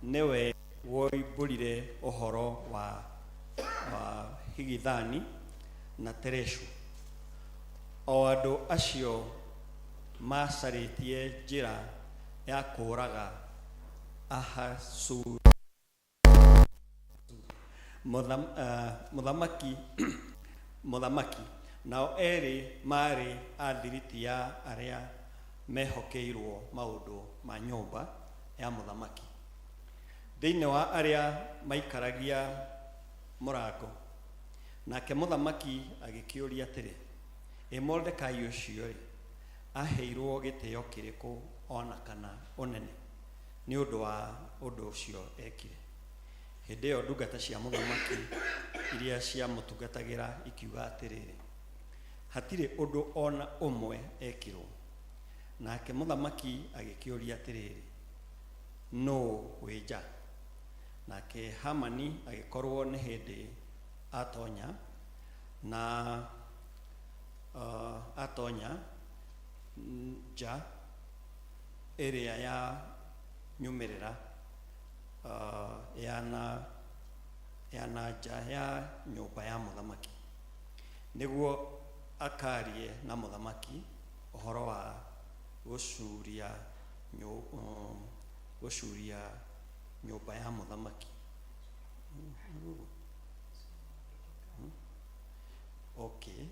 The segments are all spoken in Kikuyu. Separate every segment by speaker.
Speaker 1: Nĩwe woimbũrire ũhoro wa Higithani na Tereshu, o andũ acio maacarĩtie njĩra ya kũũraga Ahasuerusu mũthamaki, nao erĩ maarĩ a thiriti ya arĩa mehokeirũo maũndũ ma nyũmba ya mũthamaki, thĩinĩ wa arĩa maikaragia mũrango. Nake mũthamaki agĩkĩũria atĩrĩ, Ĩ Moridekai ũcio-rĩ, aaheirũo gĩtĩo kĩrĩkũ o na kana ũnene nĩ ũndũ wa ũndũ ũcio ekire? Hĩndĩ ĩyo ndungata cia mũthamaki iria ciamũtungatagĩra ikiuga atĩrĩrĩ, Hatirĩ ũndũ o na ũmwe ekirũo. Nake mũthamaki agĩkĩũria atĩrĩrĩ, Nũũ wĩ nja? Nake Hamani agĩkorũo nĩ hĩndĩ atonya, na atonya nja ĩrĩa ya nyumĩrĩra ya na ya na nja ya nyũmba ya mũthamaki, nĩguo akaarie na mũthamaki ũhoro wa gũcuria gũcuria nyũmba ya mũthamaki. Okay.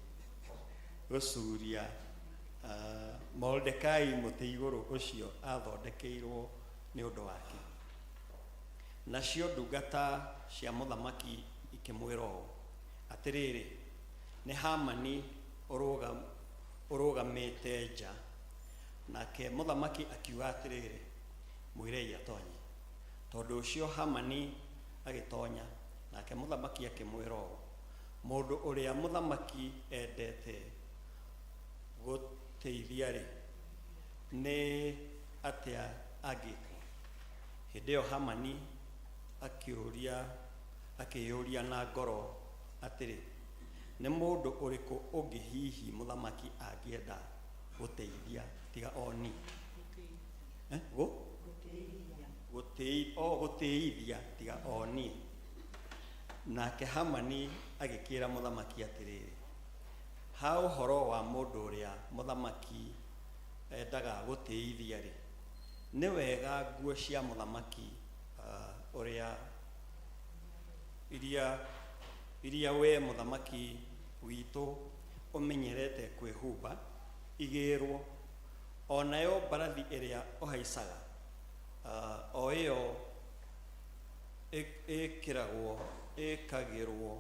Speaker 1: Gũcuria Mordecai mũtĩ igũrũ ũcio athondekeirwo nĩ ũndũ wake. Nacio ndungata cia mũthamaki ikĩmwĩra ũũ, Atĩrĩrĩ, nĩ Hamani ũrũgamĩte nja. Nake mũthamaki akiuga atĩrĩrĩ, Mwĩrei atonye. Tondũ ũcio Hamani agĩtonya, nake mũthamaki akĩmwĩra ũũ, Mũndũ ũrĩa mũthamaki endete gũtĩithia-rĩ, nĩ atĩa angĩkwo? Hĩndĩ ĩyo Hamani akĩũria akĩĩyũria na ngoro atĩrĩ, Nĩ mũndũ ũrĩkũ ũngĩ hihi mũthamaki angĩenda gũteithia tiga o niĩ? Eh, gũ? Gũtĩi- o gũtĩithia tiga o niĩ. Nake Hamani agĩkĩĩra mũthamaki atĩrĩrĩ, Ha ũhoro wa mũndũ ũrĩa mũthamaki endaga gũtĩithia-rĩ, nĩ wega nguo cia mũthamaki ũrĩa iria iria wee mũthamaki witũ ũmenyerete kwĩhumba igĩrwo, o nayo mbarathi ĩrĩa ũhaicaga, o ĩyo ĩkĩragwo ĩkagĩrwo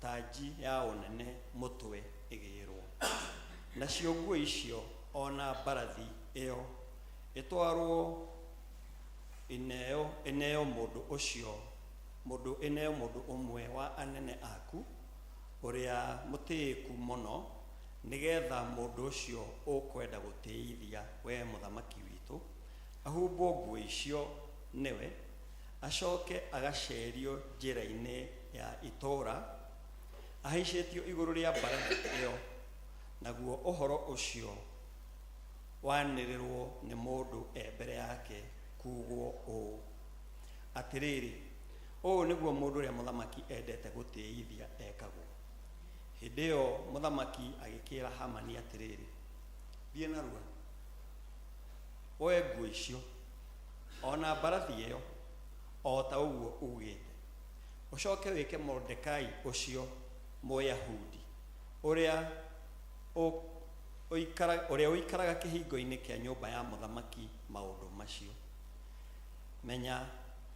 Speaker 1: tanji ya ũnene mũtwe ĩgĩrwo. Nacio nguo icio o na mbarathi ĩyo ĩtwarwo ineo ĩneo mũndũ ũcio mũndũ ĩneo mũndũ ũmwe wa anene aku ũrĩa mũtĩĩku mũno, nĩgeetha mũndũ ũcio ũkwenda gũtĩĩithia wee mũthamaki witũ ahumbwo nguo icio nĩwe, acoke agaceerio njĩra-inĩ ya itũũra ahaicĩtio igũrũ rĩa mbarathi ĩyo, naguo ũhoro ũcio wanĩrĩrwo nĩ mũndũ e mbere yake kuugwo ũũ, Atĩrĩrĩ, ũũ nĩguo mũndũ ũrĩa mũthamaki endete gũtĩĩithia ekagwo. Hĩndĩ ĩyo mũthamaki agĩkĩĩra Hamani atĩrĩrĩ, Thiĩ narua, woe nguo icio, o na mbarathi ĩyo, o ta ũguo uugĩte, ũcoke wĩke Moridekai ũcio Mũyahudi, ũrĩa ũrĩa ũikaraga kĩhingo-inĩ kĩa nyũmba ya mũthamaki maũndũ macio. Menya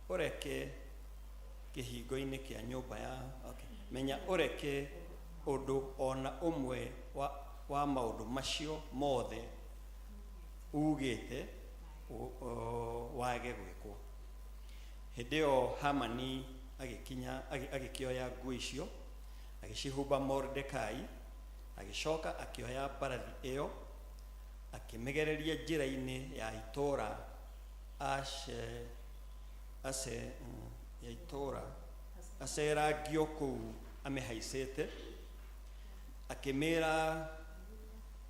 Speaker 1: ũreke kĩhingo-inĩ kĩa nyũmba ya okay. Menya ũreke ũndũ o na ũmwe wa maũndũ macio mothe uugĩte wage gwĩkwo. Hĩndĩ ĩyo Hamani agĩkinya agĩkĩoya nguo icio agĩcihumba Moridekai, agĩcoka akĩoya mbarathi ĩyo akĩmĩgereria njĩra-inĩ ya itũũra ace ace ya itũũra acerangio kũu amĩhaicĩte, akĩmĩra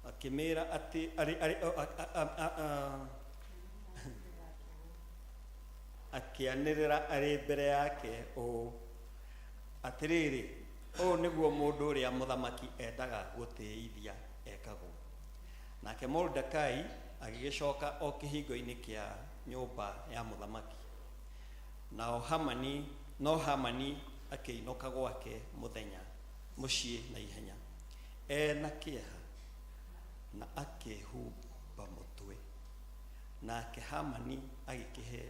Speaker 1: akĩmĩra atĩ arĩ arĩ a, a, a, a, Akĩanĩrĩra arĩ mbere yake ũũ, atĩrĩrĩ, ũũ nĩguo mũndũ ũrĩa mũthamaki endaga gũtĩithia ekagwo. Nake Moridekai agĩgĩcoka o kĩhingo-inĩ kĩa nyũmba ya mũthamaki. Nao Hamani, no Hamani akĩinũka gwake mũthenya mũciĩ na ihenya, e na kĩeha na akĩĩhumba mũtwe. Nake Hamani agĩkĩhe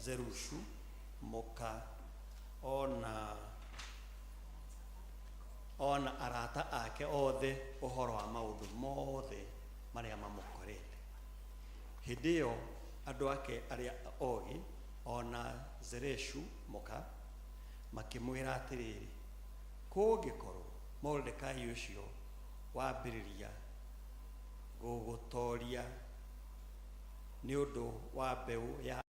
Speaker 1: Zerushu mũka o na o na arata ake othe ũhoro wa maũndũ mothe marĩa mamũkorete. Hĩndĩ ĩyo andũ ake arĩa ogĩ o na Zereshu mũka makĩmwĩra atĩrĩrĩ, kũngĩkorwo Moridekai ũcio wambĩrĩria gũgũtooria nĩ ũndũ wa mbeũ ya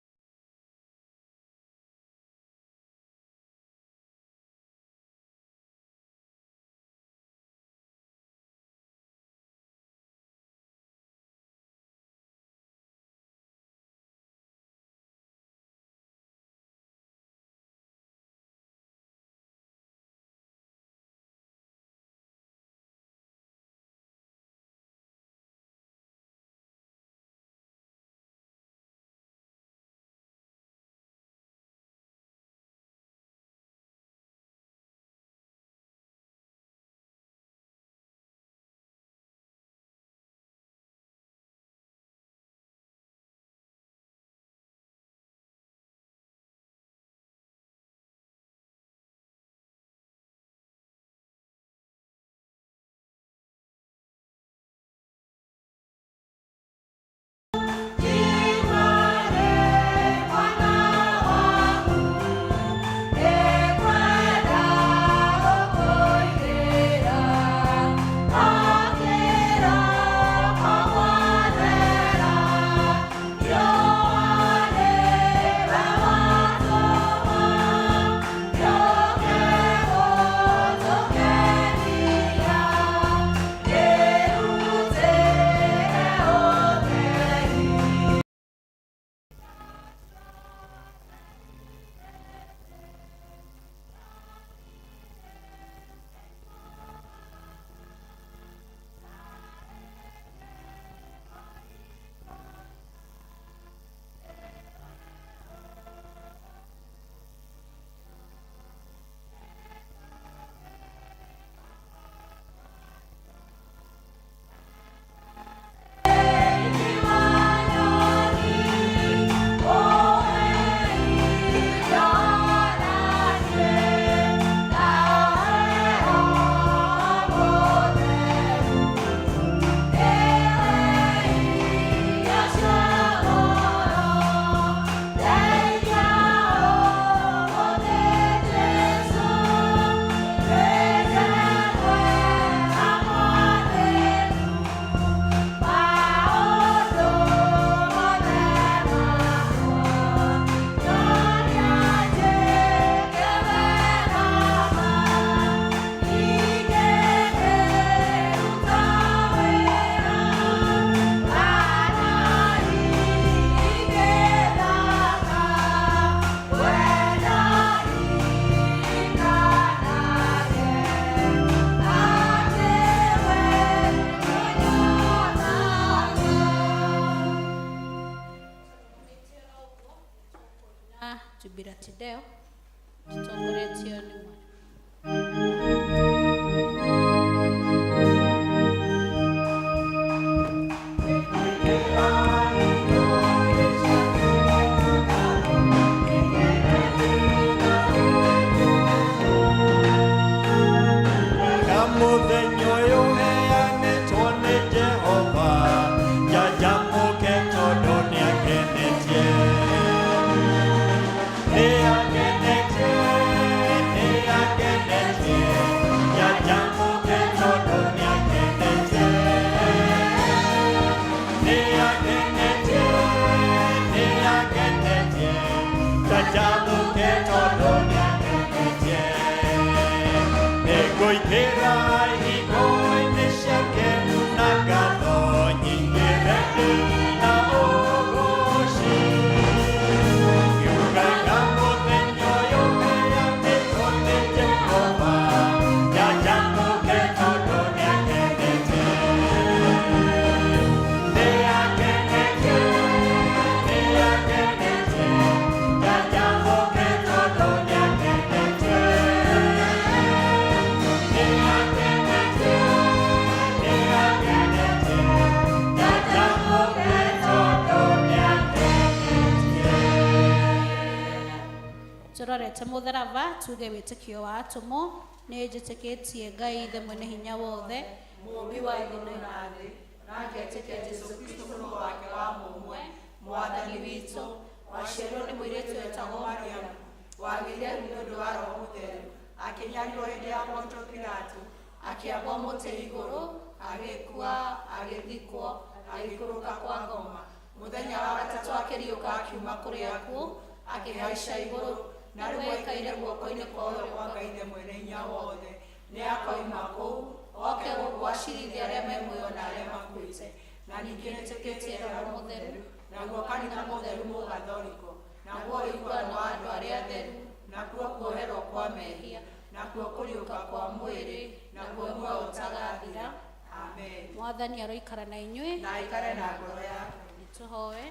Speaker 2: Jubilate Deo tutongoretio nĩ mwarimũ.
Speaker 1: Mũthenya ũyũ ũheanĩtwo nĩ Jehova, njanjamũke tondũ nĩangenetie. Nĩangenetie, nĩangenetie, njanjamũke tondũ nĩangenetie. Nĩangenetie, nĩangenetie, njanjamũke tondũ nĩangenetie. Nĩngũingĩra ihingo-inĩ ciake na ngatho nyingĩ na ũgooci. Ngiuga
Speaker 2: Tũrorete mũtharaba tuge wĩtĩkio wa atũmwo. Nĩ njĩtĩkĩtie Ngai Ithe mwene hinya wothe,
Speaker 3: Mũũmbi wa igũrũ na thĩ, na ngetĩkia Jesũ Kristo mũrũ wake wa mũmwe, Mwathani witũ, waciarirwo nĩ mũirĩtu wetagwo Mariamu, wagĩire nĩ ũndũ wa Roho Mũtheru, akĩnyarirwo hĩndĩ ya Pontio Pilato, akĩambwo mũtĩ igũrũ, agĩkua, agĩthikwo, agĩikũrũka kwa ngoma. Mũthenya wa gatatũ akĩriũka akiuma kũrĩ akuũ, akĩhaica igũrũ, na rĩu aikaire guoko-inĩ kwa ũrĩo kwa Ngai Ithe mwene hinya wothe. Nĩ akoima kũu, oke gũkũ acirithie arĩa me muoyo na arĩa makuĩte. Na ningĩ nĩtĩkĩtie Roho Mũtheru, naguo kanitha mũtheru mũgatholiko, naguo ũiguano wa andũ arĩa atheru, nakuo kuoherwo kwa mehia, nakuo kũriũka kwa mwĩrĩ, naguo muoyo ũtagathira. Amen.
Speaker 2: Mwathani aroikara na inyuĩ.
Speaker 3: Na aikare na ngoro yaku.
Speaker 2: Nĩtũhoe.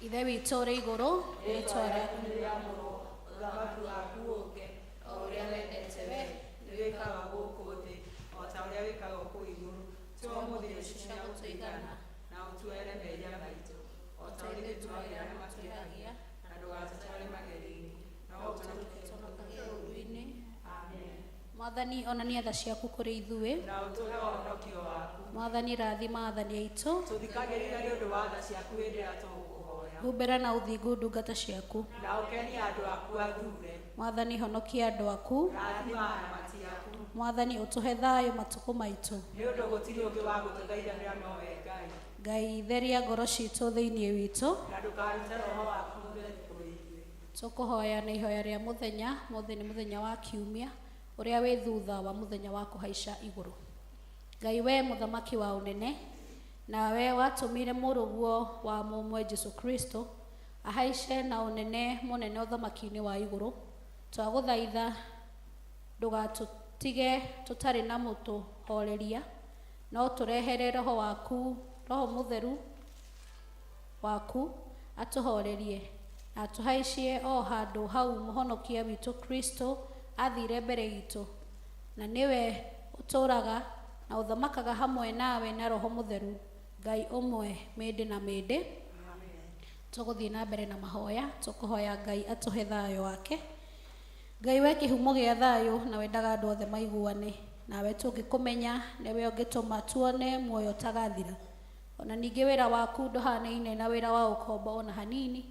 Speaker 2: Ithe witũ ũrĩ igũrũ, rĩĩtwa rĩaku
Speaker 3: nĩrĩamũrwo, ũthamaki waku ũũke, o ũrĩa wendete we nĩ wĩkagwo gũkũ thĩ o ta ũrĩa wĩkagwo kũu igũrũ. Tũhe ũmũthĩ irio cia gũtũigana, na ũtuohere mehia maitũ o ta ũrĩa ithuĩ tuohagĩra arĩa matwĩhagia, na ndũgatũtware magerio-inĩ, no
Speaker 2: ũtũhonokagie ũũru-inĩ.
Speaker 3: Amen.
Speaker 2: Mwathani onania tha ciaku kũrĩ ithuĩ.
Speaker 3: Na ũtũhe ũhonokio waku.
Speaker 2: Mwathani rathima athani aitũ.
Speaker 3: Tũthikagĩrĩria nĩ ũndũ wa tha ciaku hĩndĩ ĩrĩa tũgũkũhoya.
Speaker 2: Humbĩra na ũthingu ndungata ciaku.
Speaker 3: Na ũkenie andũ aku athure.
Speaker 2: Mwathani honokia andũ aku.
Speaker 3: Rathima aramati aku.
Speaker 2: Mwathani ũtũhe thayũ matukũ maitũ.
Speaker 3: Nĩ ũndũ gũtirĩ ũngĩ wa gũtũthaithanĩra nowe Ngai.
Speaker 2: Ngai theria ngoro citũ thĩinĩ witũ.
Speaker 3: Na ndũkarute roho waku mũtheru kũrĩ ithuĩ.
Speaker 2: Tũkũhoya na ihoya rĩa mũthenya. Mũthĩ nĩ mũthenya wa kiumia ũrĩa wĩ thutha wa mũthenya wa kũhaica igũrũ. Ngai we mũthamaki wa ũnene, nawe watũmire mũrũguo wa mũmwe Jesũ Kristo ahaice na ũnene mũnene ũthamaki-inĩ wa igũrũ. Twagũthaitha ndũgatũtige tũtarĩ na mũtũhoreria, no tũrehere roho waku, roho mũtheru waku atũhorerie na atũhaicie o handũ hau mũhonokia witũ Kristo athire mbere itũ, na nĩwe ũtũũraga na ũthamakaga hamwe nawe na roho mũtheru, Ngai ũmwe mĩndĩ na mĩndĩ. Tũgũthiĩ na mbere na mahoya. Tũkũhoya Ngai atũhe thayũ wake. Ngai we kĩhumo gĩa thayũ na wendaga andũ othe maiguane, nawe tũngĩkũmenya nĩwe ũngĩtũma tuone muoyo ũtagathira. Ona ningĩ wĩra waku ndũhanaine na wĩra wa ũkombo ona hanini.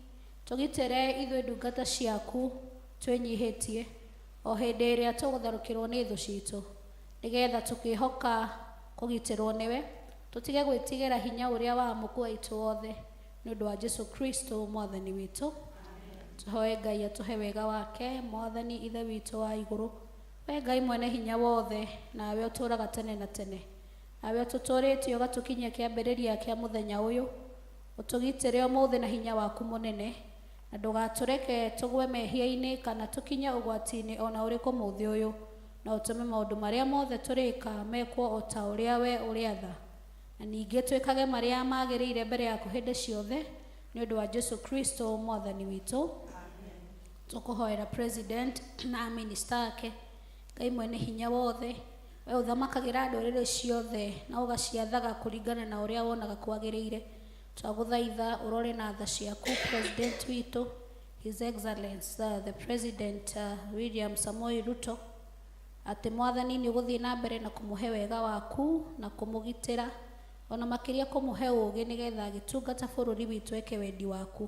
Speaker 2: Tũgitĩre ithuĩ ndungata ciaku twĩnyihĩtie o hĩndĩ ĩrĩa tũgũtharũkĩrwo nĩ thũ citũ, nĩgetha tũkĩhoka kũgitĩrwo nĩwe, tũtige gwĩtigĩra hinya ũrĩa wa mũkũ aitũ othe, nĩ ũndũ wa Jesũ Kristo Mwathani witũ. Tũhoe Ngai atũhe wega wake. Mwathani Ithe witũ wa igũrũ, we Ngai mwene hinya wothe, nawe ũtũũraga tene na tene, nawe ũtũtũũrĩtie ũgatũkinyia kĩambĩrĩria kĩa mũthenya ũyũ, ũtũgitĩre ũmũthĩ na hinya waku mũnene, na ndũgatũreke tũgwe mehia-inĩ kana tũkinye ũgwati-inĩ ona ũrĩkũ mũthĩ ũyũ, na ũtũme maũndũ marĩa mothe tũrĩka mekwo o ta ũrĩa we ũrĩatha, na ningĩ twĩkage marĩa magĩrĩire mbere yaku hĩndĩ ciothe, nĩ ũndũ wa Jesũ Kristo Mwathani witũ. Tũkũhoera president na minister ake. Ngai mwene hinya wothe, we ũthamakagĩra ndũrĩrĩ ciothe na ũgaciathaga kũringana na ũrĩa wonaga kwagĩrĩire. Twagũthaitha ũrore na tha ciaku president witũ, His Excellency the President William Samoei Ruto, atĩ Mwathani nĩ ũgũthiĩ na mbere na kũmũhe wega waku na kũmũgitĩra, ona makĩria kũmũhe ũũgĩ nĩgetha agĩtungata bũrũri witũ eke wendi waku.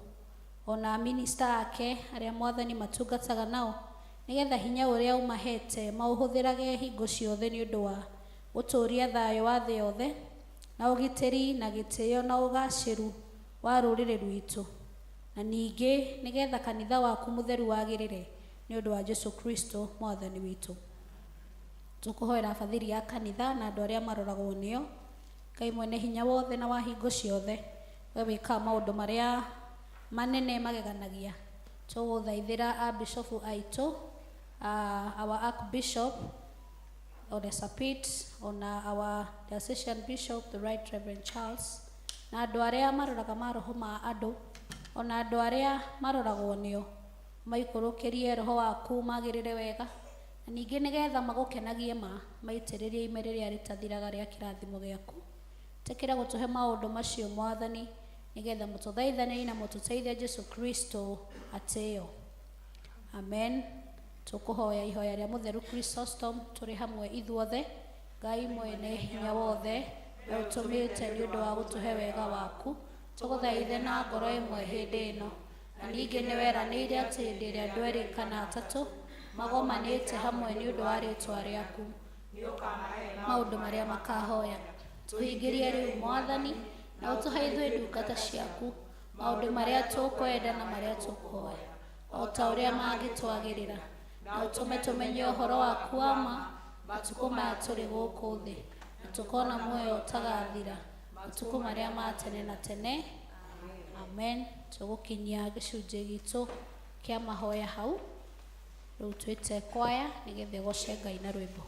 Speaker 2: Ona minista ake arĩa Mwathani matungataga nao, nĩgetha hinya ũrĩa ũmahete maũhũthĩrage hingo ciothe nĩ ũndũ wa gũtũũria thayũ wa thĩ yothe na ũgitĩri na gĩtĩo na ũgacĩru wa rũrĩrĩ rwitũ, na ningĩ nĩgetha kanitha waku mũtheru wagĩrĩre nĩ ũndũ wa Jesũ Kristo Mwathani witũ. Tũkũhoera bathiri ya kanitha na andũ arĩa maroragwo nĩo. Ngai mwene hinya wothe na wa hingo ciothe, we wĩkaga maũndũ marĩa manene mageganagia. Tũgũthaithĩra abishofu aitũ, our Archbishop Ole Sapit, ona our Diocesan Bishop the Right Reverend Charles, na andũ arĩa maroraga maroho ma andũ, ona andũ arĩa maroragwo nĩo, maikũrũkĩrie roho waku magĩrĩre wega, na ningĩ nĩgetha magũkenagie ma maitĩrĩrie ime rĩrĩa rĩtathiraga rĩa kĩrathimo gĩaku. Tĩkĩra gũtũhe maũndũ macio Mwathani, nĩgetha mũtũthaithanĩri na mũtũteithie Jesũ Kristo atĩo. Amen. Tũkũhoya ihoya rĩa mũtheru Chrysostom tũrĩ hamwe ithuothe. Ngai mwene hinya wothe, we ũtũmĩte nĩ ũndũ wa gũtũhe wega waku, tũgũthaithe na ngoro ĩmwe hĩndĩ ĩno. Na ningĩ nĩ weranĩire atĩ hĩndĩ ĩrĩa andũ erĩ kana atatũ magomanĩte hamwe nĩ ũndũ wa rĩĩtwa rĩaku, maũndũ marĩa makahoya. Tũhingĩrie rĩu Mwathani, na ũtũhe ithuĩ ndungata ciaku maũndũ marĩa tũkwenda na marĩa tũkũhoya, o ta ũrĩa mangĩtwagĩrĩra, na ũtũme tũmenye ũhoro waku wa ma matukũ maya tũrĩ gũkũ thĩ, na tũkona muoyo ũtagathira matukũ marĩa ma tene na tene. Amen. Tũgũkinyia gĩcunjĩ gitũ kĩa mahoya hau. Rĩu twĩte kwaya nĩgetha ĩgoce Ngai na rwĩmbo.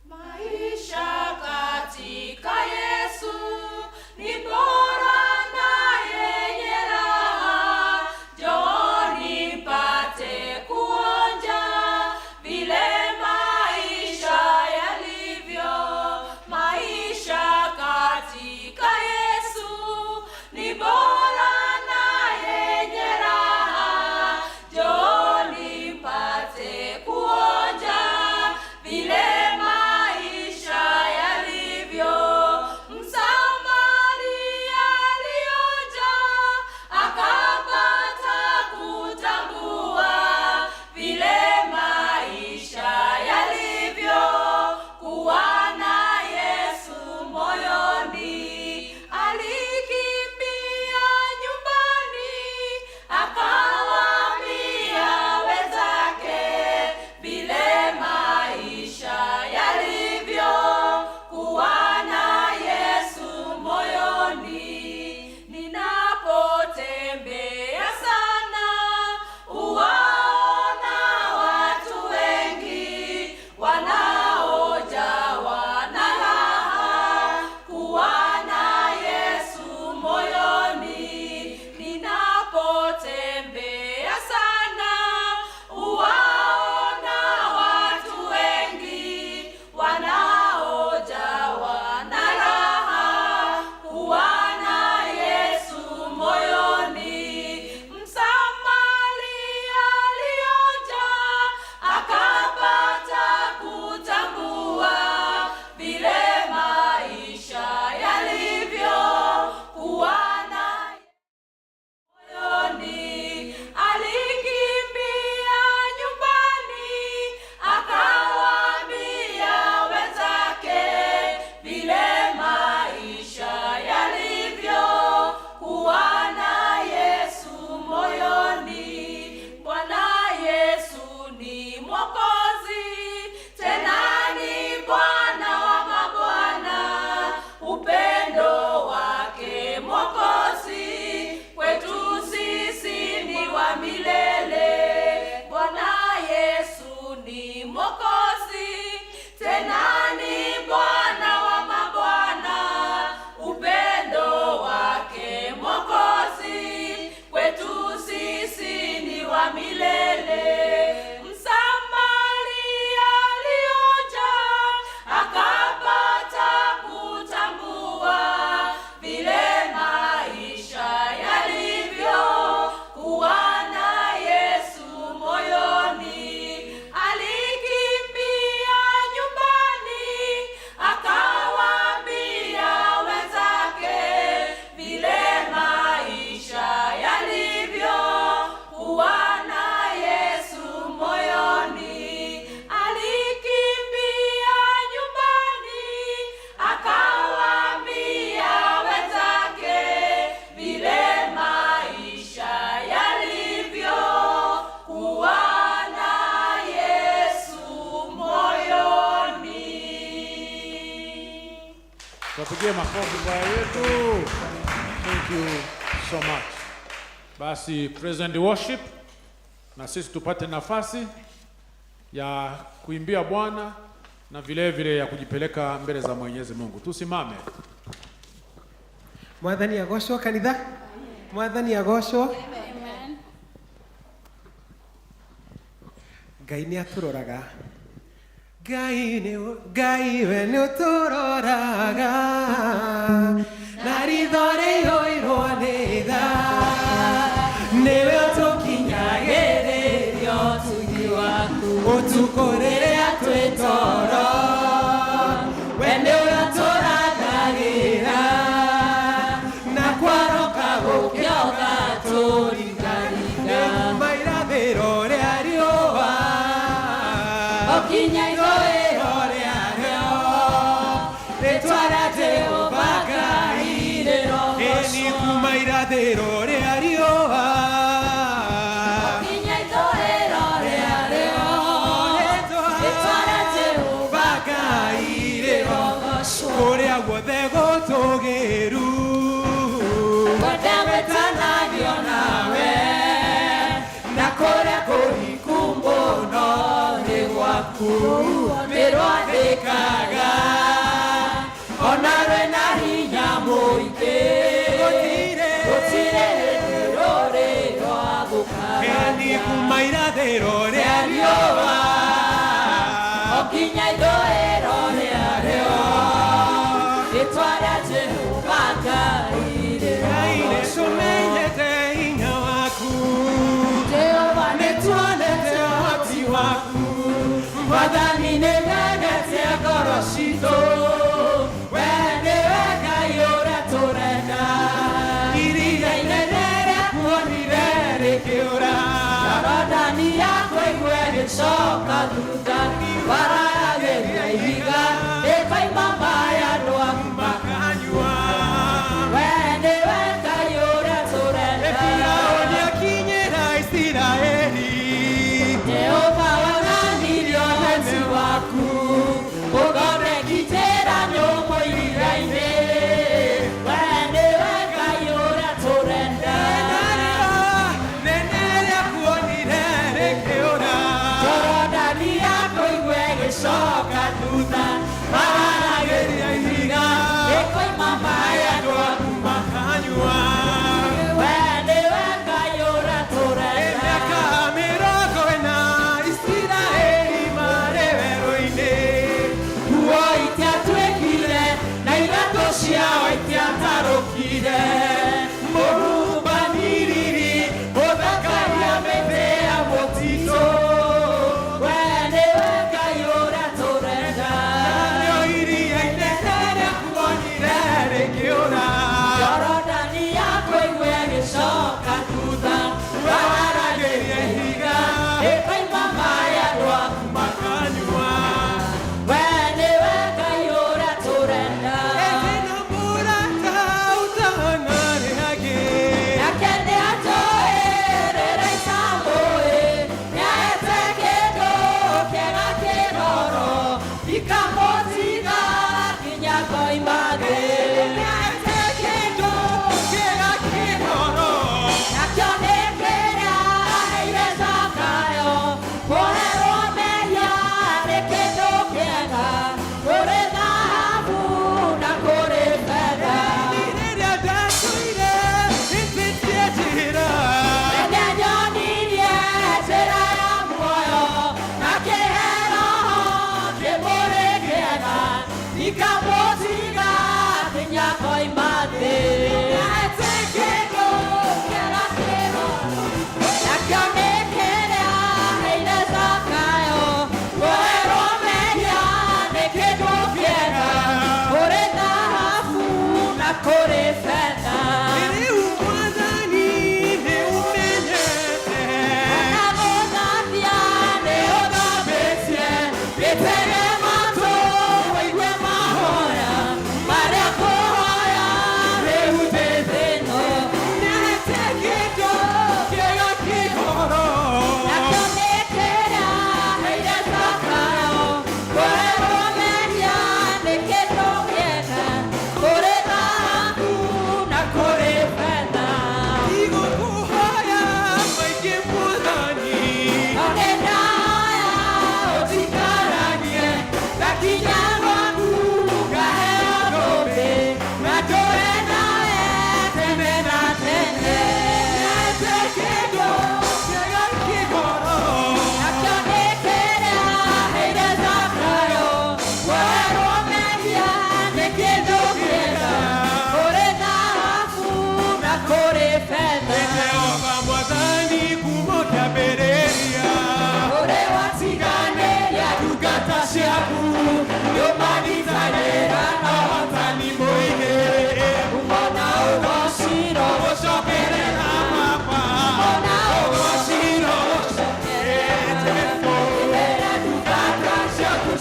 Speaker 3: Maisha katika Yesu ni bora na yenye raha. Njooni mpate kuonja vile maisha yalivyo. Maisha katika Yesu ni bora na yenye raha. Njooni mpate kuonja vile maisha yalivyo. Msamaria alionja akapata kutambua vile maisha yalivyo kuwa na Yesu moyoni. Alikimbia nyumbani akawaambia wenzake vile maisha yalivyo kuwa na Yesu moyoni. Ninapotembea sana uwaona watu wengi wanaojawa na raha kuwa na Yesu moyoni. Ninapotembea sana uwaona watu wengi wanaojawa na raha kuwa na Yesu moyoni. Msamaria alionja akapata kutambua vile maisha yalivyo kuwa na moyoni. Alikimbia nyumbani akawaambia wenzake vile maisha yalivyo kuwa na Yesu moyoni. Bwana Yesu ni Mwokozi, tena ni Bwana wa mabwana. Upendo wake Mwokozi kwetu sisi ni wa milele. Bwana Yesu ni Mwokozi, tena ni Bwana wa mabwana. Upendo wake Mwokozi kwetu sisi ni wa milele. Msamaria alionja akapata kutambua vile maisha yalivyo kuwa na Yesu moyoni. Alikimbia nyumbani
Speaker 4: Tuwapigie makofi kwaya yetu. Thank you so much. Basi praise and worship, na sisi tupate nafasi ya kuimbia Bwana na vile vile ya kujipeleka mbele za Mwenyezi Mungu. Tusimame.
Speaker 5: Mwathani agocwo kanitha. Mwathani agocwo.
Speaker 2: Amen.
Speaker 5: Ngai nĩ atũroraga. Ngai nĩ Ngai we nĩ ũtũroraga na ritho rĩihũirwo nĩ tha, nĩwe ũtũkinyagĩrĩria ũtugi waku ũtukũ rĩrĩa twĩ toro, we nĩwe ũtũrangagĩra na kwaroka gũkĩa ũgatũringaringa mairathĩro rĩa riũa
Speaker 3: Okinya
Speaker 5: ithũĩro rĩarĩo, rĩtwa rĩa Jehova Ngai rĩrogocwo. Kuma irathĩro rĩa riũa
Speaker 3: Okinya ithũĩro rĩarĩo, rĩtwa rĩa Jehova
Speaker 5: Ngai
Speaker 3: rĩrogocwo.
Speaker 5: Kũrĩa guothe gũtũgĩru
Speaker 3: Kwenda gwĩtanagio nawe, na kũrĩa kũriku mũno nĩ gwaku nĩrwathĩkaga, ona rwĩna hinya mũingĩ, gũtirĩ hĩndĩ rũrĩ rwagũkararia.
Speaker 5: Nĩ kuma irathĩro rĩa riũa
Speaker 3: Okinya ithũĩro rĩarĩo, rĩtwa rĩa Jehova Ngai
Speaker 5: Ngai
Speaker 3: rĩrogocwo.
Speaker 5: nĩtũmenyete hinya waku,
Speaker 3: Jehova
Speaker 5: nĩtuonete ũhoti waku.
Speaker 3: Mwathani nĩmenete ngoro citũ, we nĩwe Ngai ũrĩa tũrenda.
Speaker 5: Iria inene rĩakuonire rĩkĩũra,
Speaker 3: Jorodani yakũigua ĩgĩcoka thutha, warayagĩria ihiga rĩkoima maĩ andũ aku
Speaker 5: makanyua.
Speaker 3: We nĩwe Ngai ũrĩa tũrenda.
Speaker 5: Firaũni akinyĩra Isiraeli,
Speaker 3: Jehova wonanirie ũhoti waku, ũthondeki njĩra nyũmũ iria-inĩ. We nĩwe Ngai ũrĩa tũrenda.
Speaker 5: Nene rĩakuonire rĩkĩũra,
Speaker 3: Jorodani yakũigua ĩgĩcoka thutha, waragĩria ihiga rĩkoima maĩ andũ aku
Speaker 5: makanyua.
Speaker 3: We nĩwe Ngai ũrĩa tũrenda.
Speaker 5: Mĩaka 40 Isiraeli marĩ werũ-inĩ,
Speaker 3: Nguo itiatuĩkire na iratũ ciao itiatarũkire, mũhubaniriri mũthakaria mĩtĩ ya mũtitũ. We nĩwe Ngai ũrĩa tũrenda.
Speaker 5: Narĩo iria inene rĩakuonire rĩkĩũra,
Speaker 3: Jorodani yakũigua ĩgĩcoka thutha, waragĩria ihiga rĩkoima maĩ andũ aku
Speaker 5: makanyua.
Speaker 3: We nĩwe Ngai ũrĩa tũrenda.
Speaker 5: Ĩna mũrata ũtahana rĩangĩ,
Speaker 3: Nake nĩanjũĩ rĩrĩa itamũĩ, nĩahete kĩndũ kĩega kĩroro, ndikamũtiga nginya ngoima thĩ. Nĩahete kĩndũ
Speaker 5: kĩega kĩroro,
Speaker 3: nakĩo nĩ kĩrĩa aheire Zakayo, kũherwo mehia nĩ kĩndũ kĩega, kũrĩ thahabu na kũrĩ betha.
Speaker 5: Rĩrĩa ndatũire hĩtĩtie njĩra,
Speaker 3: Nĩanyonirie njĩra ya muoyo, akĩhe roho kĩmũrĩ kĩega, ndikamũtiga nginya ngoima thĩ. Nĩahete kĩndũ kĩega kĩroro, nakĩo nĩ kĩrĩa aheire Zakayo, kũherwo mehia nĩ kĩndũ kĩega, kũrĩ thahabu na kũrĩ betha.
Speaker 5: Rĩu Mwathani nĩũmenyete,
Speaker 3: Agũthambia nĩ ũthambĩtie, gĩtege matũ ũigue mahoya.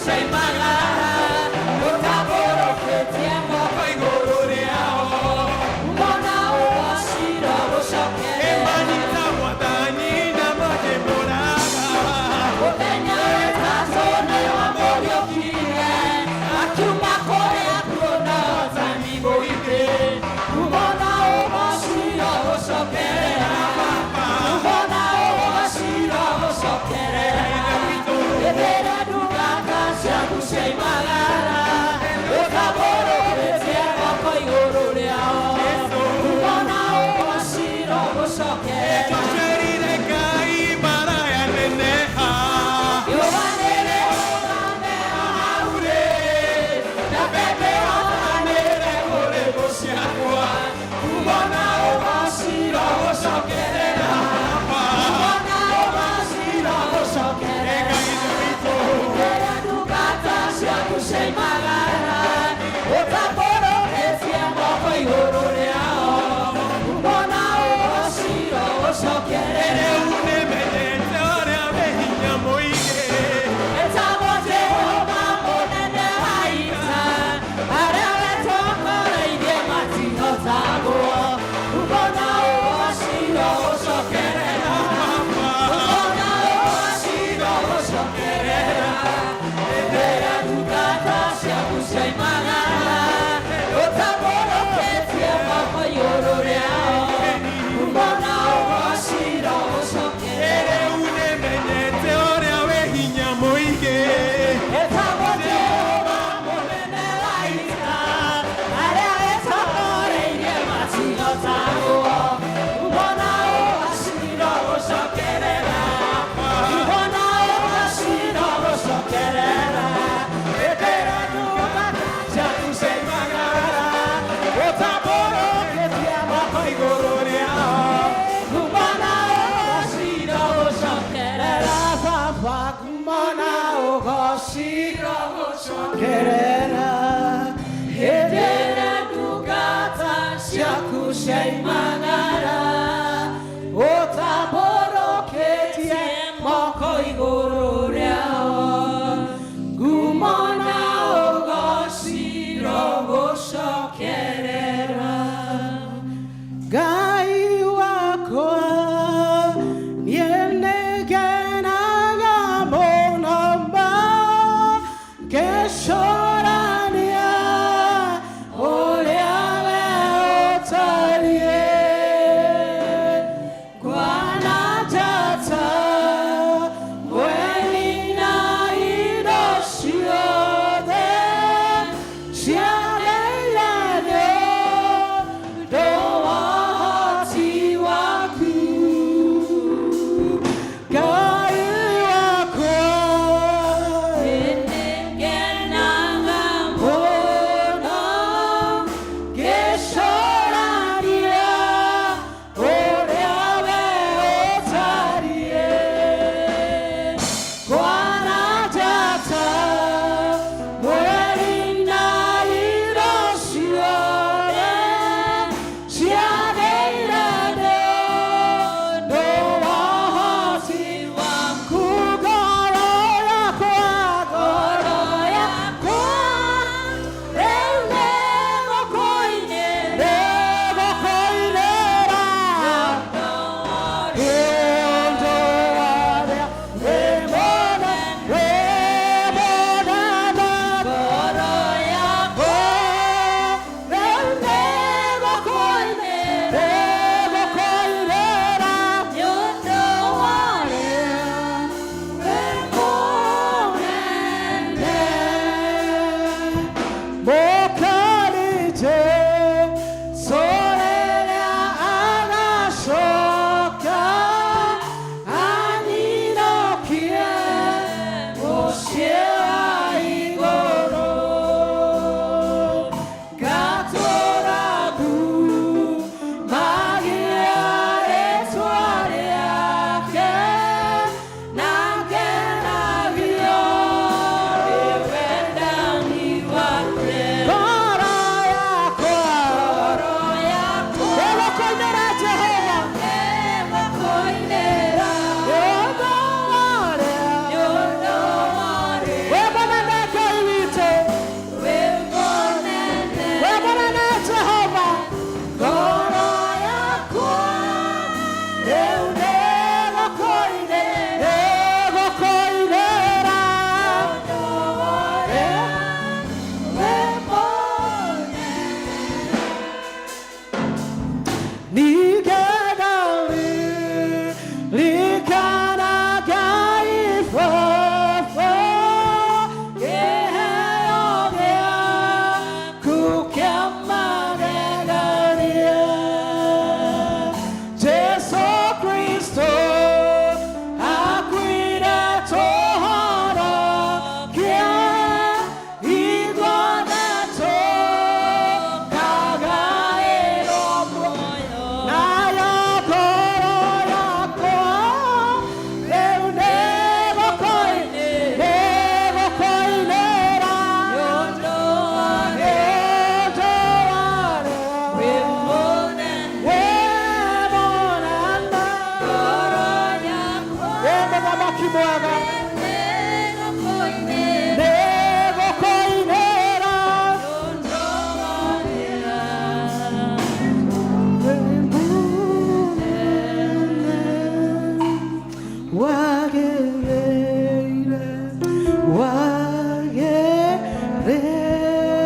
Speaker 5: ciaimagara ũtambũrũkĩtie moko igũrũ rĩao mona ũgociro gũcokerera
Speaker 6: Emanyita mwathani na makĩmũraga.
Speaker 5: Mũthenya wetatũ nĩwamũriũkirie akiuma kũrĩa kuona ũtani mũingĩ mona ũgociro gũcokerera mona ũgociro gũcokerera ĩthĩra ndungata ciaku ciaimagara ũtambũrũkĩtie moko igũrũ rĩao mona ũgociro gũcokerera
Speaker 6: Twacerire Ngai mara ya neneha.
Speaker 5: Cokerera.
Speaker 6: Rĩu nĩmenyete ũrĩa wĩ hinya mũingĩ.
Speaker 5: Etagwo Jehova mũnene wa ita, arĩa wetongoreirie matihotagwo. Mbona ũgociro gũcokerera, mbona ũgociro gũcokerera. Rĩrĩa ndungata ciaku ciaimagara, ũtambũrũkĩtie moko igũrũ rĩao. Mbona ũgociro gũcokerera.
Speaker 6: Rĩu nĩmenyete ũrĩa wĩ hinya mũingĩ.
Speaker 5: Etagwo Jehova mũnene wa ita, arĩa wetongoreirie matihotagwo. Mbona ũgociro gũcokerera, mbona ũgociro gũcokerera. Ĩndĩra ndungata ciaku ciaimagara, ũtambũrũkĩtie moko igũrũ rĩao. Mbona ũgociro gũcokerera,
Speaker 7: Baba kumona ũgociro gũcokerera
Speaker 5: hĩndĩ ĩrĩa ndungata ciaku ciaimagara ũtambũrũkĩtie moko igũrũ rĩao ngumo na ũgociro gũcokerera.
Speaker 7: Ngai wakwa niĩ nĩngenaga mũno ma ngĩcũrania ũrĩa we ũtariĩ ngwana njata mweri na indo ciothe ciageire nĩ ũndũ wa ũhoti waku Ngai wakwa.
Speaker 5: Nĩngenaga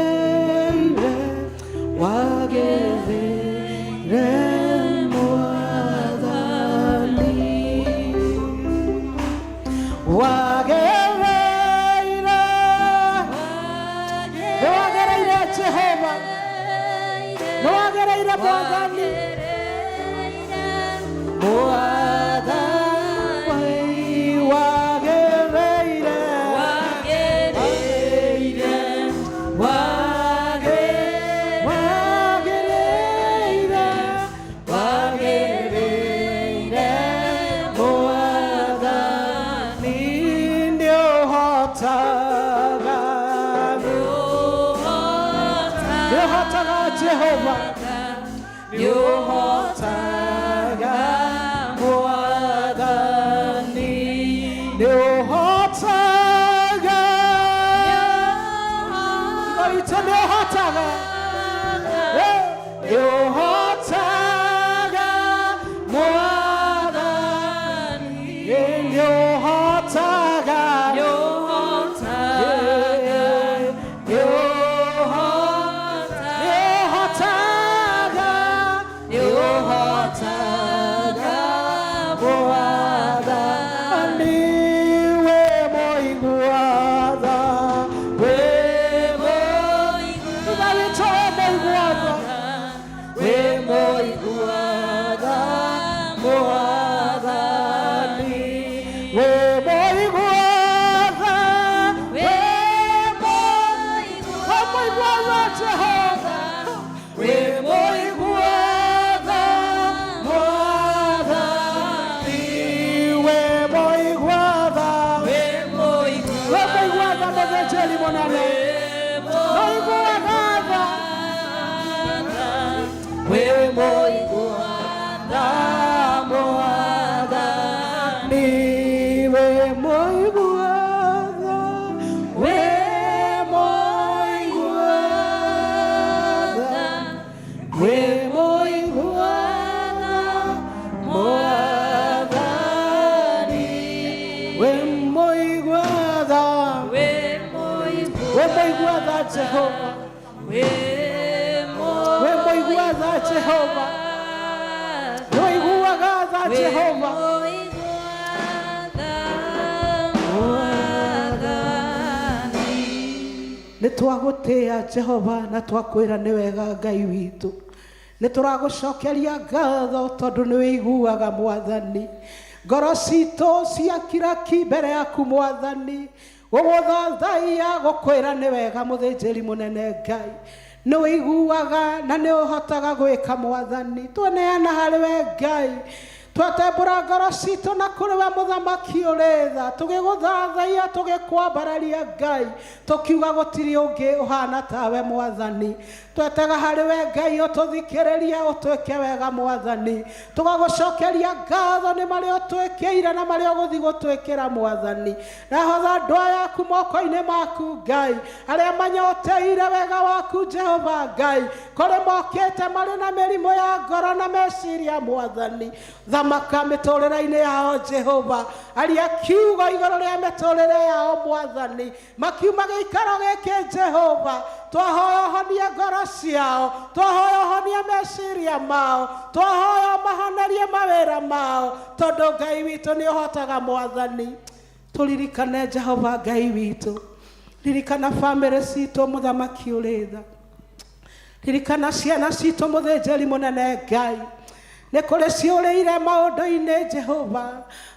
Speaker 5: Wagereire, wagereire Mwathani. Wagereire, nĩwagereire Jehova, nĩwagereire Mwathani. Mwathani, wagereire, wagereire, wagereire Mwathani. Nĩũhotaga, nĩũhotaga Jehova, nĩũhotaga Mwathani, nĩũhotaga. Ngai witũ nĩũhotaga, nĩũhotaga Mwathani, nĩũhotaga, nĩũhotaga, nĩũhotaga Mwathani. Wĩ mũigua tha, wĩ Ithe witũ wĩ mũigua tha, wĩ mũigua tha Mwathani, wĩ mũigua tha, wĩ mũigua tha Jehova, wĩ mũigua tha Mwathani, wĩ mũigua tha, wĩ mũigua tha mũthĩnjĩri mũnene, mũiguaga tha, wĩ mũigua tha Mwathani, wĩ mũigua tha, wĩ mũigua tha, wĩ mũigua tha Mwathani, wĩ mũigua tha, wĩ mũigua tha Jehova, wĩ mũigua tha Jehova, nĩũiguaga tha Jehova. Nĩ twagũtĩĩa Jehova na twakwĩra nĩ wega Ngai witũ. Nĩ tũragũcokeria ngatho tondũ nĩ wĩiguaga Mwathani. Ngoro citũ ciakira ki mbere yaku Mwathani, gũgũthathaiya gũkwĩra nĩ wega mũthĩnjĩri mũnene Ngai. Nĩ wĩiguaga na nĩ ũhotaga gwĩka Mwathani. Tweneana harĩ we Ngai, twatembũra ngoro citũ na kũrĩ we mũthamaki ũrĩ tha, tũgĩgũthathaiya, tũgĩkwambararia Ngai, tũkiuga gũtirĩ ũngĩ ũhana tawe Mwathani. Twetega harĩ we Ngai ũtũthikĩrĩrie, ũtwĩke wega Mwathani. Tũgagũcokeria ngatho nĩ marĩa ũtwĩkĩire na marĩa ũgũthiĩ gũtwĩkĩra Mwathani. Nahotha andũ aya aku moko-inĩ maku Ngai, arĩa manyoteire wega waku Jehova Ngai, kũrĩ mokĩte marĩ na mĩrimũ ya ngoro na meciria Mwathani. Thamaka mĩtũrĩre-inĩ yao Jehova, aria kiugo igũrũ rĩa mĩtũrĩre yao Mwathani, makiuma gĩikaro gĩkĩ Jehova, twahoya ũhonie ngoro ciao, twahoya ũhonie meciria mao, twahoya ũmahonerie mawĩra mao, tondũ Ngai witũ nĩ ũhotaga Mwathani. Tũririkane Jehova Ngai witũ, ririkana bamĩrĩ citũ mũthamaki ũrĩ tha, ririkana ciana citũ mũthĩnjĩri mũnene Ngai. Nĩ kũrĩ ciũrĩire maũndũ-inĩ Jehova,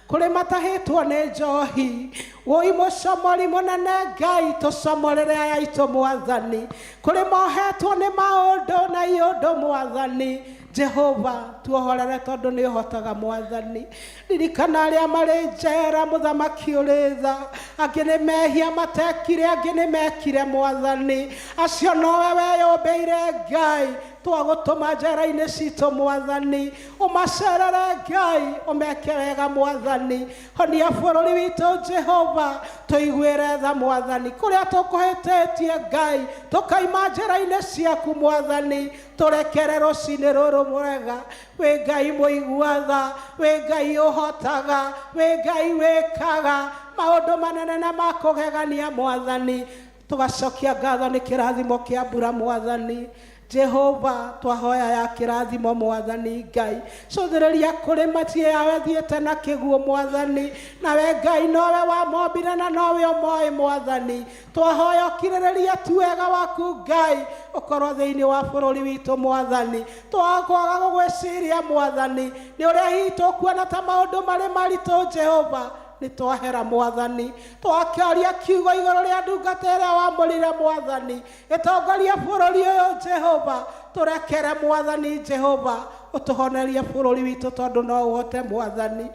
Speaker 5: kũrĩ matahĩtwo nĩ njohi, wũi mũcomori mũnene Ngai, tũcomorere aya aitũ Mwathani. Kũrĩ mohetwo nĩ maũndũ na iũndũ Mwathani, Jehova tuohorere tondũ nĩ ũhotaga Mwathani. Ririkana arĩa marĩ njera mũthamaki ũrĩ tha, angĩ nĩ mehia matekire, angĩ nĩ mekire Mwathani, acio nowe weyũmbĩire Ngai. Twagũtũma njera-inĩ citũ Mwathani, ũmacerere Ngai, ũmeke wega Mwathani. Honia bũrũri witũ Jehova, tũiguĩre tha Mwathani, kũrĩa tũkũhĩtĩtie Ngai, tũkaima njĩra-inĩ ciaku Mwathani, tũrekere rũcinĩ rũrũ mwega. Wĩ Ngai mũigua tha, wĩ Ngai ũhotaga, wĩ Ngai wĩkaga maũndũ manene na ma kũgegania Mwathani. Tũgacokia ngatho nĩ kĩrathimo kĩa mbura Mwathani Jehova. Twahoya ya kĩrathimo Mwathani Ngai, cũthĩrĩria kũrĩ mĩciĩ yao ĩthiĩte na kĩguũ Mwathani. Nawe Ngai nowe wamombire na nowe ũmoĩ Mwathani. Twahoya ũkirĩrĩria tu wega waku Ngai ũkorwo thĩinĩ wa bũrũri witũ Mwathani. Twakwaga gũgwĩciria Mwathani nĩ ũrĩa hihi tũkuona ta maũndũ marĩ maritũ Jehova, nĩ twahera Mwathani. Twakĩaria kiugo igũrũ rĩa ndungata ĩrĩa wamũrire Mwathani ĩtongoria bũrũri ũyũ Jehova. Tũrekere Mwathani Jehova, ũtũhonerie bũrũri witũ tondũ no ũhote Mwathani.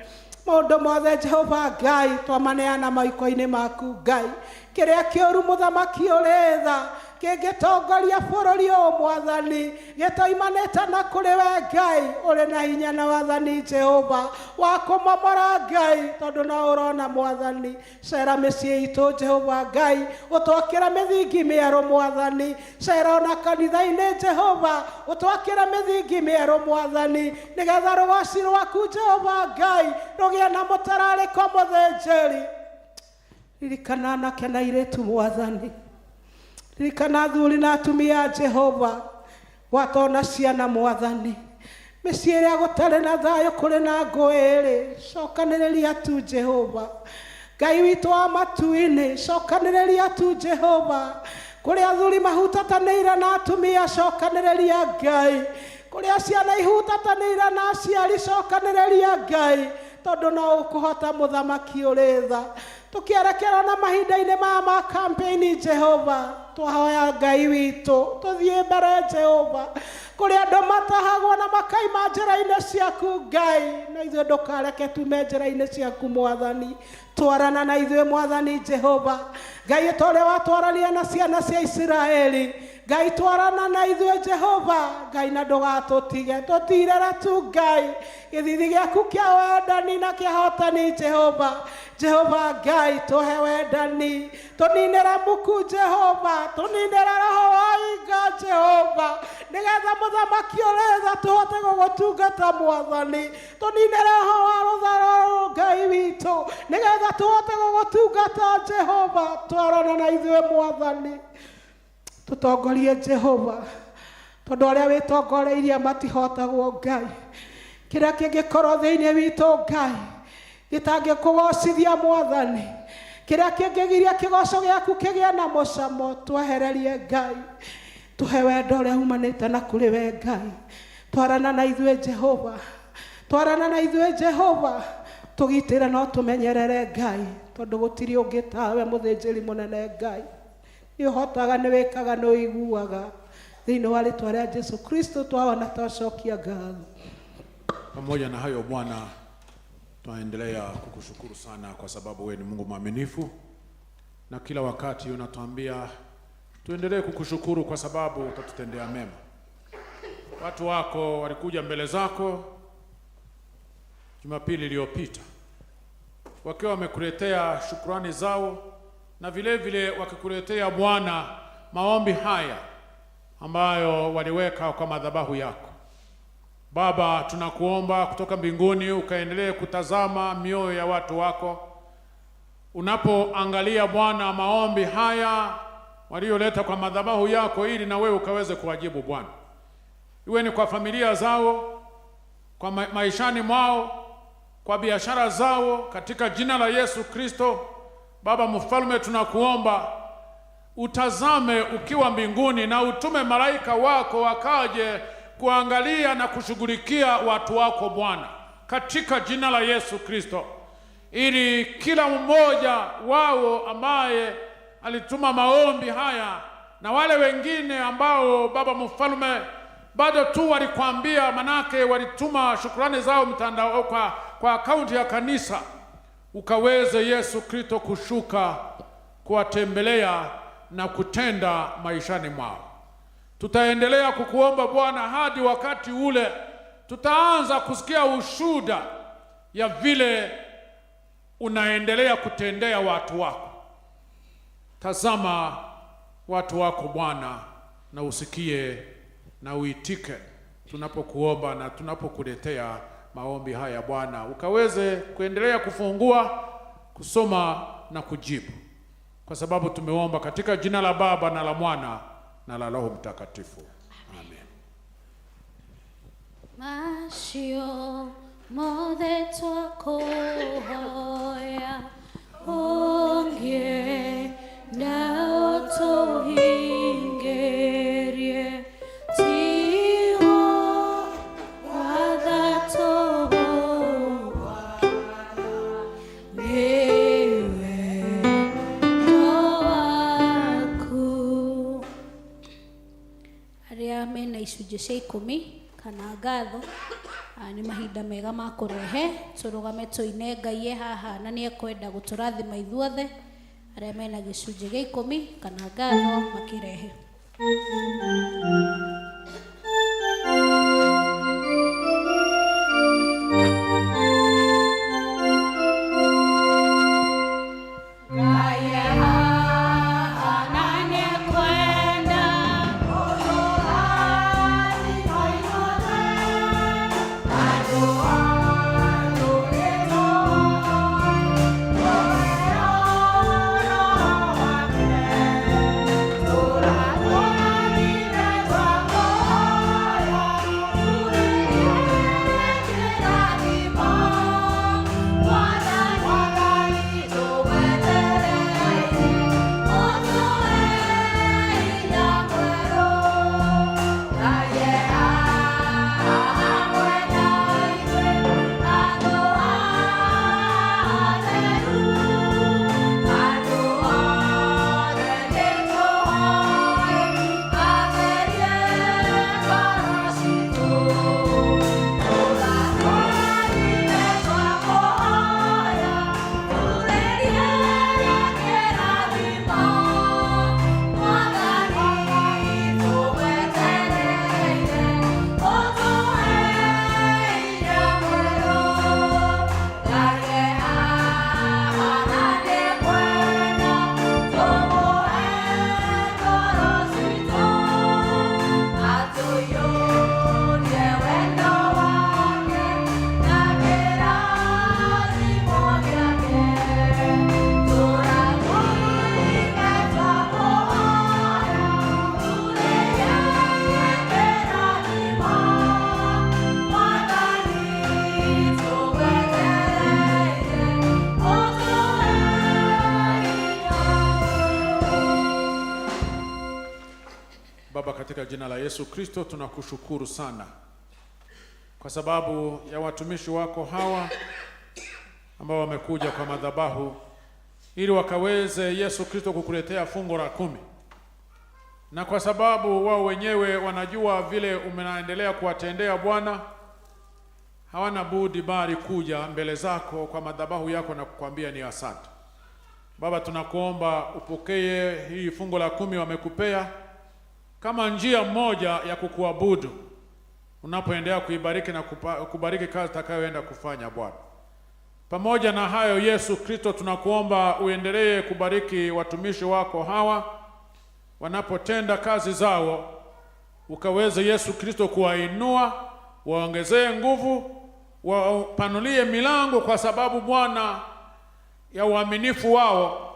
Speaker 5: Maũndũ mothe Jehova Ngai twamaneana maiko-inĩ maku Ngai. Kĩrĩa kĩũru mũthamaki ũrĩ tha kĩngĩtongoria bũrũri ũyũ Mwathani, gĩtoimanĩte na kũrĩ we Ngai ũrĩ na hinya na wathani Jehova wa kũmomora Ngai, tondũ no ũrona Mwathani. Cera mĩciĩ itũ Jehova Ngai, ũtwakĩre mĩthingi mĩerũ Mwathani. Cera ona kanitha-inĩ Jehova, ũtwakĩre mĩthingi mĩerũ Mwathani, nĩgetha rũgoci rwaku Jehova Ngai rũgĩe na mũtararĩko mũthĩnjĩri. Ririkana anake na airĩtu Mwathani, ririkana athuri na atumia Jehova, gwata ona ciana Mwathani. Mĩciĩ ĩrĩa gũtarĩ na thayũ kũrĩ na ngũĩ-rĩ, cokanĩrĩria tu Jehova Ngai witũ wa matu-inĩ, cokanĩrĩria tu Jehova. Kũrĩa athuri mahutatanĩire na atumia, cokanĩrĩria Ngai. Kũrĩa ciana ihutatanĩire na aciari, cokanĩrĩria Ngai, tondũ no ũkũhota mũthamaki ũrĩ tha. Tũkĩerekera na mahinda-inĩ maya ma campaign Jehova, twahoya Ngai witũ tũthiĩ mbere Jehova. Kũrĩa andũ matahagwo na makaima njĩra-inĩ ciaku Ngai, na ithuĩ ndũkareke tume njĩra-inĩ ciaku Mwathani. Twarana na ithuĩ Mwathani Jehova Ngai, ta ũrĩa watwarania na ciana cia Isiraeli Ngai, twarana na ithuĩ Jehova Ngai, na ndũgatũtige tũtirere tu Ngai gĩthithi gĩaku kĩa wendani na kĩhotani Jehova. Jehova Ngai, tũhe wendani, tũninĩre muku Jehova, tũninĩre roho wa inga Jehova, nĩgetha mũthamaki ũrĩ tha tũhote gũgũtungata Mwathani. Tũninĩre roho wa rũtharo Ngai witũ, nĩgetha tũhote gũgũtungata Jehova. Twarana na ithuĩ Mwathani, tũtongorie Jehova, tondũ arĩa wĩtongoreirie matihotagwo Ngai. Kĩrĩa kĩngĩkorwo thĩinĩ witũ Ngai gĩtangĩkũgocithia Mwathani, kĩrĩa kĩngĩgiria kĩgoco gĩaku kĩgĩe na mũcamo, twehererie Ngai. Tũhe wendo ũrĩa umanĩte na kũrĩ we Ngai. Twarana na ithuĩ Jehova, twarana na ithuĩ Jehova, tũgitĩre no tũmenyerere Ngai, tondũ gũtirĩ ũngĩ tawe mũthĩnjĩri mũnene Ngai. Nĩ ũhotaga, nĩ wĩkaga, nĩ ũiguaga. Thĩinĩ wa rĩtwa rĩa Jesu Kristo twawona twacokia ngatho.
Speaker 4: Pamoja na hayo Bwana, tunaendelea kukushukuru sana kwa sababu wewe ni Mungu mwaminifu, na kila wakati unatuambia tuendelee kukushukuru kwa sababu utatutendea mema. Watu wako walikuja mbele zako Jumapili iliyopita wakiwa wamekuletea shukrani zao na vile vile wakikuletea Bwana maombi haya ambayo waliweka kwa madhabahu yako. Baba, tunakuomba kutoka mbinguni ukaendelee kutazama mioyo ya watu wako. Unapoangalia Bwana maombi haya walioleta kwa madhabahu yako, ili na wewe ukaweze kuwajibu Bwana, iwe ni kwa familia zao, kwa maishani mwao, kwa biashara zao, katika jina la Yesu Kristo. Baba Mfalme, tunakuomba utazame ukiwa mbinguni na utume malaika wako wakaje kuangalia na kushughulikia watu wako Bwana, katika jina la Yesu Kristo, ili kila mmoja wao ambaye alituma maombi haya na wale wengine ambao Baba Mfalme bado tu walikwambia, manake walituma shukrani zao mtandao kwa akaunti ya kanisa, ukaweze Yesu Kristo kushuka kuwatembelea na kutenda maishani mwao. Tutaendelea kukuomba Bwana hadi wakati ule tutaanza kusikia ushuhuda ya vile unaendelea kutendea watu wako. Tazama watu wako Bwana, na usikie na uitike tunapokuomba na tunapokuletea maombi haya Bwana, ukaweze kuendelea kufungua, kusoma na kujibu. kwa sababu tumeomba katika jina la Baba na la Mwana na la Roho Mtakatifu. Amen.
Speaker 2: Macio mothe twakũhoya ũngĩenda ũtũhingĩrie tiho watha tũgũkwana nĩ wendo waku. Arĩa mena icunjĩ cia 10 kana ngatho, nĩ mahinda mega ma kũrehe tũrũgame tũine Ngai e haha na nĩ ekwenda gũtũrathima ithuothe. Arĩa mena gĩcunjĩ gĩa 10 kana ngatho makĩrehe.
Speaker 4: Baba, katika jina la Yesu Kristo tunakushukuru sana kwa sababu ya watumishi wako hawa ambao wamekuja kwa madhabahu ili wakaweze Yesu Kristo kukuletea fungu la 10, na kwa sababu wao wenyewe wanajua vile umenaendelea kuwatendea Bwana, hawana budi bali kuja mbele zako kwa madhabahu yako na kukwambia ni asante. Baba, tunakuomba upokee hii fungu la 10 wamekupea kama njia moja ya kukuabudu unapoendelea kuibariki na kubariki kazi utakayoenda kufanya Bwana. Pamoja na hayo, Yesu Kristo, tunakuomba uendelee kubariki watumishi wako hawa wanapotenda kazi zao, ukaweze Yesu Kristo kuwainua, waongezee nguvu, wapanulie milango, kwa sababu Bwana ya uaminifu wao,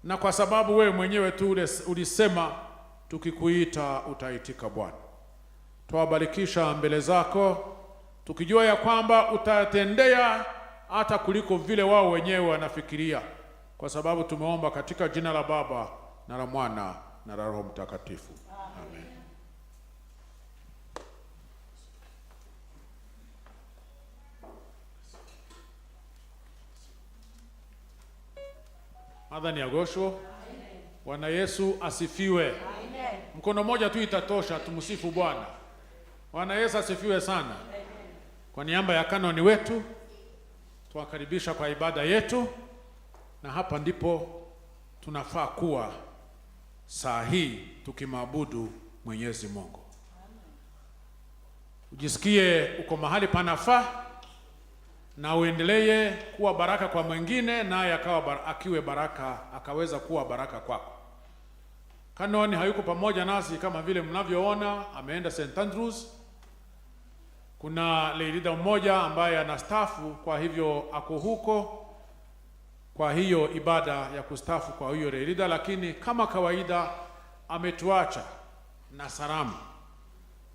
Speaker 4: na kwa sababu wewe mwenyewe tu ulisema tukikuita utaitika Bwana. Twabarikisha mbele zako tukijua ya kwamba utatendea hata kuliko vile wao wenyewe wanafikiria, kwa sababu tumeomba katika jina la Baba na la Mwana na la Roho Mtakatifu. Amen. Mwathani agocwo. Bwana Yesu asifiwe. Amen. Mkono mmoja tu itatosha, tumsifu Bwana. Bwana Yesu asifiwe sana. Amen. Kwa niaba ya kanoni wetu tuwakaribisha kwa ibada yetu, na hapa ndipo tunafaa kuwa saa hii tukimwabudu Mwenyezi Mungu. Ujisikie uko mahali panafaa na uendelee kuwa baraka kwa mwingine, naye akiwe baraka, akaweza kuwa baraka kwako. Kanoni hayuko pamoja nasi kama vile mnavyoona, ameenda St. Andrews. Kuna leader mmoja ambaye anastaafu, kwa hivyo ako huko. Kwa hiyo ibada ya kustafu kwa huyo Lerida, lakini kama kawaida ametuacha na salamu.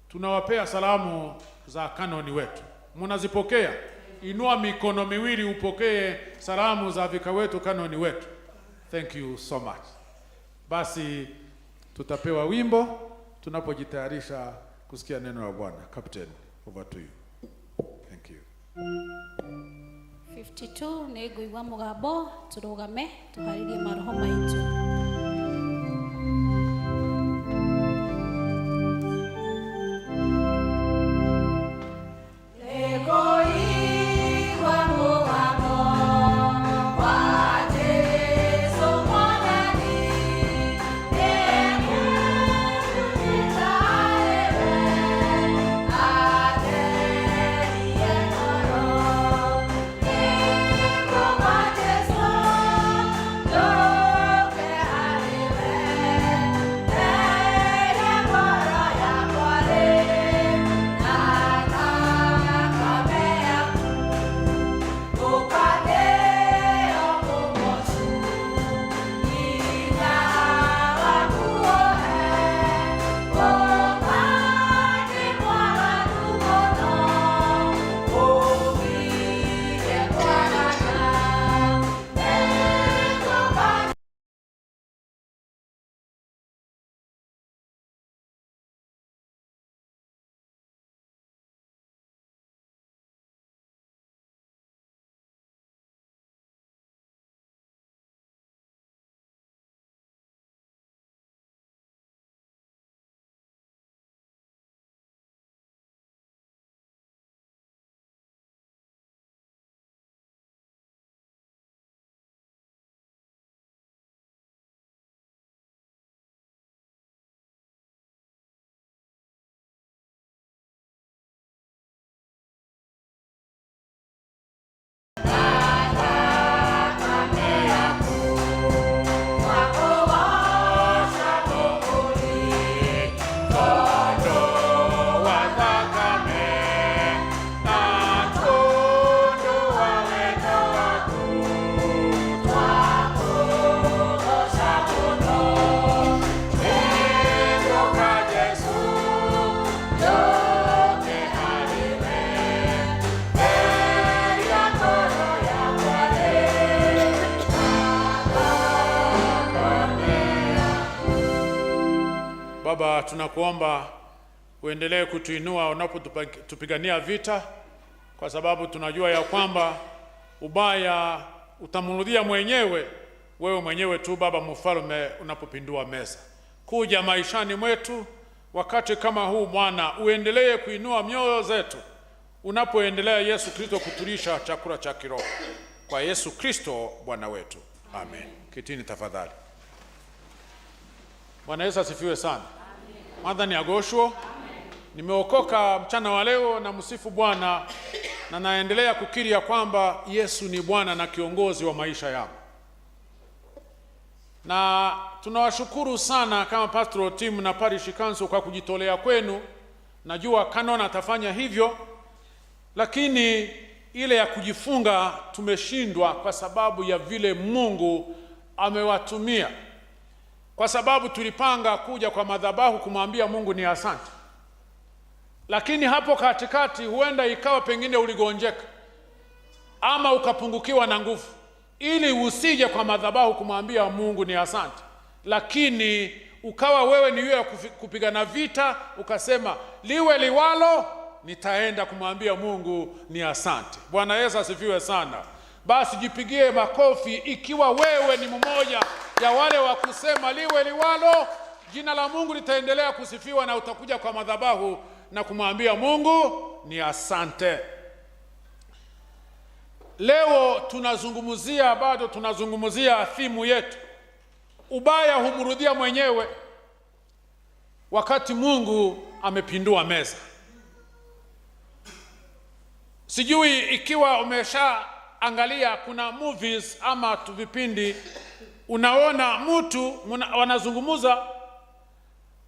Speaker 4: Tunawapea salamu za kanoni wetu, mnazipokea? Inua mikono miwili upokee salamu za vika wetu, kanoni wetu. Thank you so much. Basi tutapewa wimbo tunapojitayarisha kusikia neno la Bwana. Captain, over to you. Thank you.
Speaker 2: 52 nĩ ngũigua mũgambo tũrũgame tũharĩrie maroho maitũ.
Speaker 3: Nĩngũigua mũgambo wa Jesũ Mwathani, nĩngũthiĩ harĩ we, atherie ngoro. Nĩngũkwa Jesũ, njũke harĩ we, theria ngoro yakwa rĩ, na thakame yaku. Ũkaheo ũmocu, hinya waku ũhe, ũkani mwaganu mũno, ũgire kwagana, nĩngũka.
Speaker 4: Baba, tunakuomba uendelee kutuinua unapotupigania vita, kwa sababu tunajua ya kwamba ubaya utamrudia mwenyewe, wewe mwenyewe tu Baba Mfalme, unapopindua meza. Kuja maishani mwetu wakati kama huu Bwana, uendelee kuinua mioyo zetu unapoendelea Yesu Kristo kutulisha chakula cha kiroho. Kwa Yesu Kristo Bwana wetu, amen. Kitini tafadhali. Bwana Yesu asifiwe sana. Mwathani agoocwo. Nimeokoka mchana wa leo na msifu Bwana na naendelea kukiri ya kwamba Yesu ni Bwana na kiongozi wa maisha yangu. Na tunawashukuru sana kama pastoral team na parish council kwa kujitolea kwenu. Najua Canon atafanya hivyo, lakini ile ya kujifunga tumeshindwa kwa sababu ya vile Mungu amewatumia, kwa sababu tulipanga kuja kwa madhabahu kumwambia Mungu ni asante, lakini hapo katikati huenda ikawa pengine uligonjeka ama ukapungukiwa na nguvu, ili usije kwa madhabahu kumwambia Mungu ni asante, lakini ukawa wewe ni yule ya kupigana vita, ukasema liwe liwalo, nitaenda kumwambia Mungu ni asante. Bwana Yesu asifiwe sana. Basi jipigie makofi ikiwa wewe ni mmoja ya wale wa kusema liwe liwalo, jina la Mungu litaendelea kusifiwa na utakuja kwa madhabahu na kumwambia Mungu ni asante. Leo tunazungumzia, bado tunazungumzia thimu yetu, ubaya humrudia mwenyewe wakati Mungu amepindua meza. Sijui ikiwa umeshaangalia kuna movies ama tu vipindi, unaona mtu wanazungumza,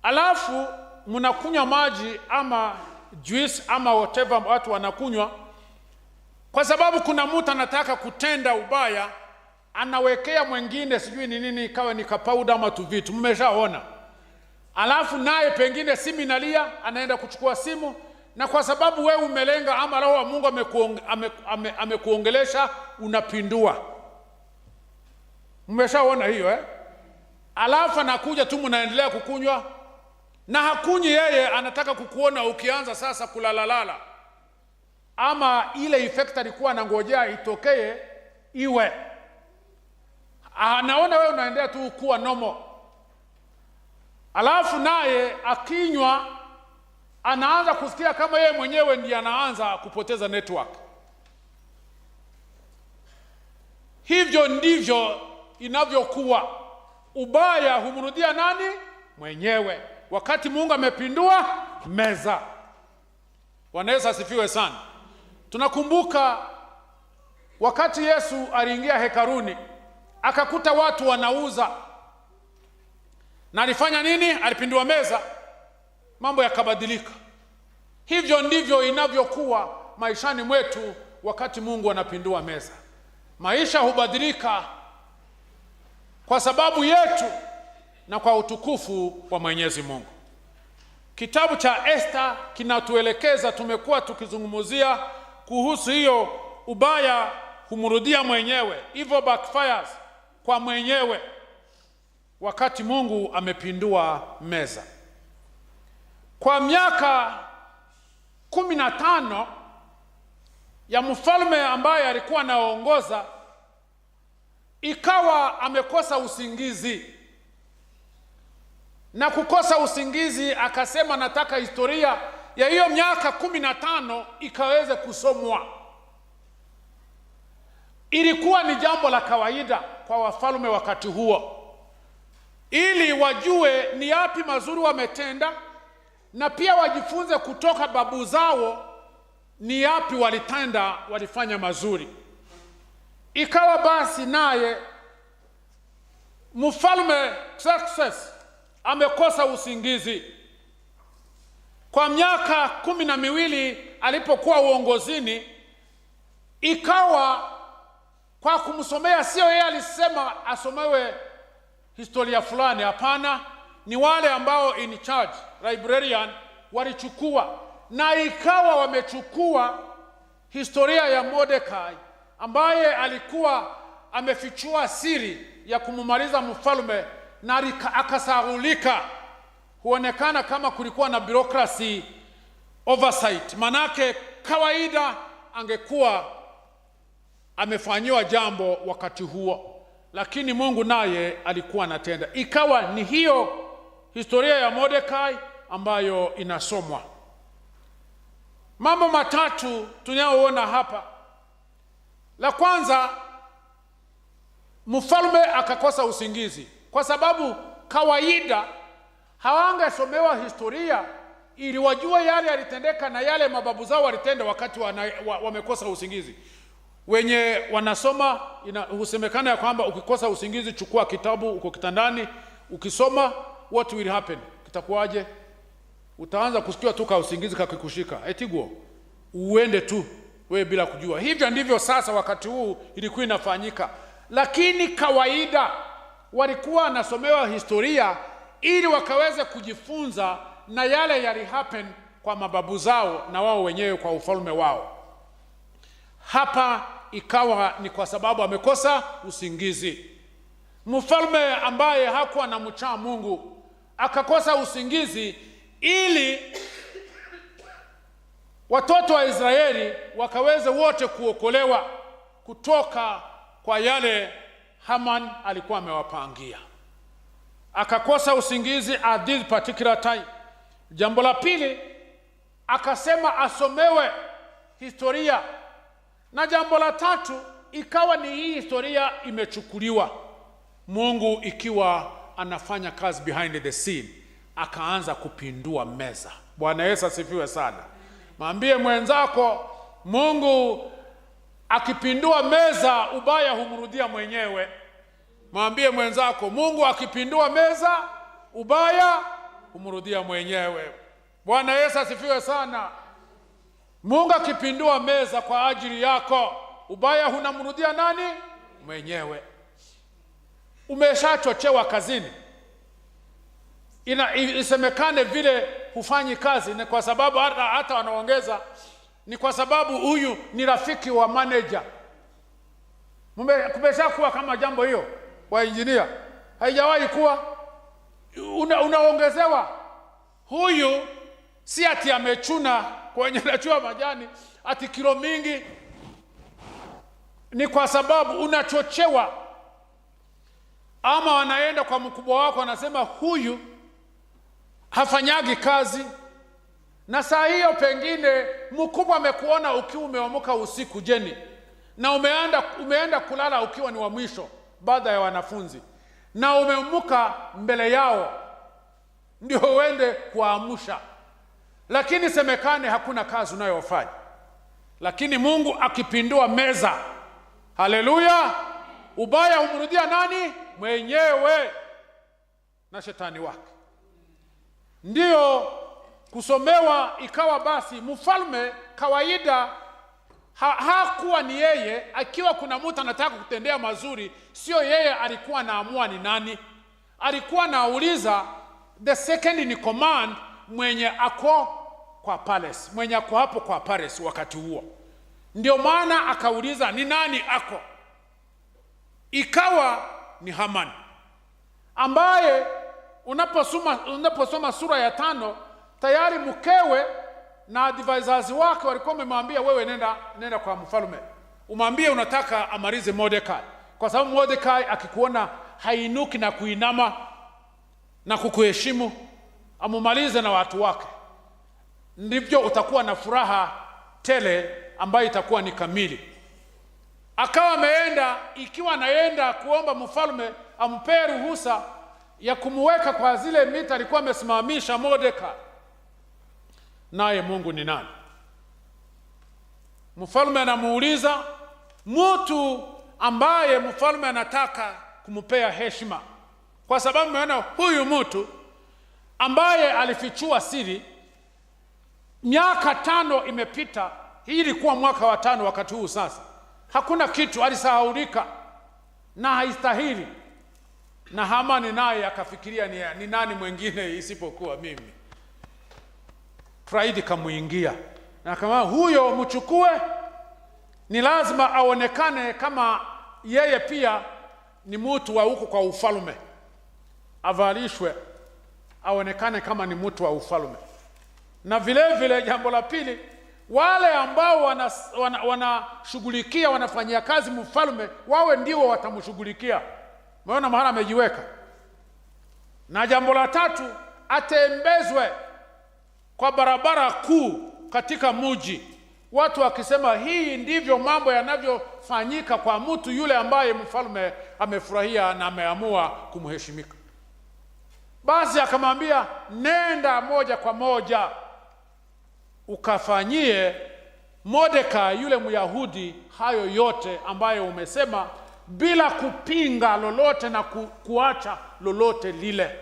Speaker 4: alafu mnakunywa maji ama juice ama whatever watu wanakunywa, kwa sababu kuna mtu anataka kutenda ubaya, Anawekea mwingine sijui ni nini, ikawa ni kapauda ama tuvitu, mmeshaona. Alafu naye pengine simu inalia, anaenda kuchukua simu, na kwa sababu wewe umelenga ama Roho wa Mungu amekuongelesha, unapindua. Mmeshaona hiyo eh? Alafu anakuja tu, mnaendelea kukunywa, na hakunywi yeye, anataka kukuona ukianza sasa kulalalala, ama ile effect alikuwa anangojea itokee iwe, anaona wewe unaendelea tu kuwa normal. Alafu naye akinywa anaanza kusikia kama yeye mwenyewe ndiye anaanza kupoteza network. Hivyo ndivyo inavyokuwa. Ubaya humrudia nani? Mwenyewe. Wakati Mungu amepindua meza. Bwana Yesu asifiwe sana. Tunakumbuka wakati Yesu aliingia hekaluni akakuta watu wanauza, na alifanya nini? Alipindua meza, mambo yakabadilika. Hivyo ndivyo inavyokuwa maishani mwetu wakati Mungu anapindua meza. Maisha hubadilika kwa sababu yetu na kwa utukufu wa Mwenyezi Mungu. Kitabu cha Esther kinatuelekeza, tumekuwa tukizungumzia kuhusu hiyo ubaya humrudia mwenyewe, evil backfires kwa mwenyewe, wakati Mungu amepindua meza. Kwa miaka 15 ya mfalme ambaye alikuwa anaongoza, ikawa amekosa usingizi. Na kukosa usingizi akasema, nataka historia ya hiyo miaka 15 ikaweze kusomwa. Ilikuwa ni jambo la kawaida kwa wafalme wakati huo, ili wajue ni yapi mazuri wametenda, na pia wajifunze kutoka babu zao ni yapi walitenda, walifanya mazuri. Ikawa basi naye mfalme Xerxes amekosa usingizi kwa miaka 12 alipokuwa uongozini. Ikawa kwa kumsomea, sio yeye alisema asomewe historia fulani, hapana, ni wale ambao in charge librarian walichukua, na ikawa wamechukua historia ya Mordekai ambaye alikuwa amefichua siri ya kumumaliza mfalme na akasahulika. Huonekana kama kulikuwa na bureaucracy oversight, manake kawaida angekuwa amefanyiwa jambo wakati huo, lakini Mungu naye alikuwa anatenda. Ikawa ni hiyo historia ya Mordekai ambayo inasomwa. Mambo matatu tunayoona hapa. La kwanza, mfalme akakosa usingizi, kwa sababu kawaida hawangesomewa historia ili wajue yale yalitendeka na yale mababu zao walitenda wakati wamekosa usingizi. Wenye wanasoma husemekana ya kwamba ukikosa usingizi chukua kitabu, uko kitandani ukisoma, what will happen? Kitakuwaje? Utaanza kusikia tu ka usingizi kakikushika, etiguo uende tu wewe bila kujua. Hivyo ndivyo sasa wakati huu ilikuwa inafanyika, lakini kawaida walikuwa wanasomewa historia ili wakaweze kujifunza na yale yali happen kwa mababu zao na wao wenyewe kwa ufalme wao. Hapa ikawa ni kwa sababu amekosa usingizi. Mfalme ambaye hakuwa na mcha Mungu akakosa usingizi ili watoto wa Israeli wakaweze wote kuokolewa kutoka kwa yale Haman alikuwa amewapangia. Akakosa usingizi at this particular time. Jambo la pili, akasema asomewe historia. Na jambo la tatu, ikawa ni hii historia imechukuliwa, Mungu ikiwa anafanya kazi behind the scene, akaanza kupindua meza. Bwana Yesu asifiwe sana. Mwambie mwenzako, Mungu akipindua meza ubaya humrudia mwenyewe. Mwambie mwenzako, Mungu akipindua meza ubaya humrudia mwenyewe. Bwana Yesu asifiwe sana. Mungu akipindua meza kwa ajili yako, ubaya hunamrudia nani? Mwenyewe. Umeshachochewa kazini, isemekane vile hufanyi kazi ni kwa sababu hata wanaongeza ni kwa sababu huyu ni rafiki wa manager. Kumeshakuwa kama jambo hiyo wa engineer, haijawahi kuwa unaongezewa. Huyu si ati amechuna kwenye nachua majani ati kilo mingi, ni kwa sababu unachochewa. Ama wanaenda kwa mkubwa wako wanasema huyu hafanyagi kazi, na saa hiyo pengine mkubwa amekuona ukiwa umeamka usiku jeni, na umeenda kulala ukiwa ni wa mwisho baada ya wanafunzi, na umeamka mbele yao ndio uende kuamsha, lakini semekane hakuna kazi unayofanya. Lakini Mungu akipindua meza, haleluya, ubaya humrudia nani? Mwenyewe na shetani wake. Ndiyo kusomewa ikawa basi mfalme kawaida hakuwa ni yeye. Akiwa kuna mtu anataka kutendea mazuri, sio yeye alikuwa anaamua ni nani. Alikuwa anauliza the second in command, mwenye ako kwa palace, mwenye ako hapo kwa palace wakati huo. Ndio maana akauliza ni nani ako, ikawa ni Haman, ambaye unaposoma sura ya 5 tayari mkewe na advisors wake walikuwa wamemwambia, wewe nenda kwa mfalme umwambie unataka amalize Mordekai, kwa sababu Mordekai akikuona hainuki na kuinama na kukuheshimu, amumalize na watu wake, ndivyo utakuwa na furaha tele ambayo itakuwa ni kamili. Akawa ameenda, ikiwa anaenda kuomba mfalme ampee ruhusa ya kumuweka kwa zile mita alikuwa amesimamisha Mordekai. Naye Mungu ni nani? Mfalme anamuuliza mtu ambaye mfalme anataka kumpea heshima, kwa sababu umeona huyu mtu ambaye alifichua siri miaka 5 imepita. Hii ilikuwa mwaka wa 5 wakati huu sasa, hakuna kitu, alisahaulika na haistahili. Na Hamani naye akafikiria ni nani mwingine isipokuwa mimi. Pride kamuingia na kama huyo mchukue, ni lazima aonekane kama yeye pia ni mtu wa huko kwa ufalme, avalishwe aonekane kama ni mtu wa ufalme. Na vile vile jambo la pili, wale ambao wanashughulikia wanafanyia kazi mfalme wawe ndio watamshughulikia. Umeona mahala amejiweka. Na jambo la tatu, atembezwe kwa barabara kuu katika mji, watu wakisema hii ndivyo mambo yanavyofanyika kwa mtu yule ambaye mfalme amefurahia na ameamua kumheshimika. Basi akamwambia, nenda moja kwa moja ukafanyie Mordekai yule Myahudi hayo yote ambayo umesema, bila kupinga lolote na kuacha lolote lile.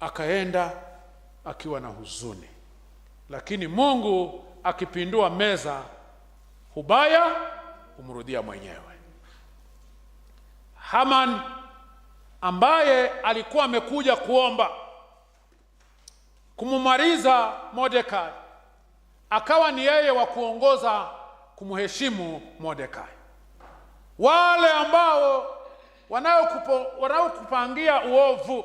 Speaker 4: Akaenda akiwa na huzuni, lakini Mungu akipindua meza, hubaya humrudia mwenyewe. Haman ambaye alikuwa amekuja kuomba kumumaliza Mordekai, akawa ni yeye wa kuongoza kumheshimu Mordekai. Wale ambao wanaokupangia uovu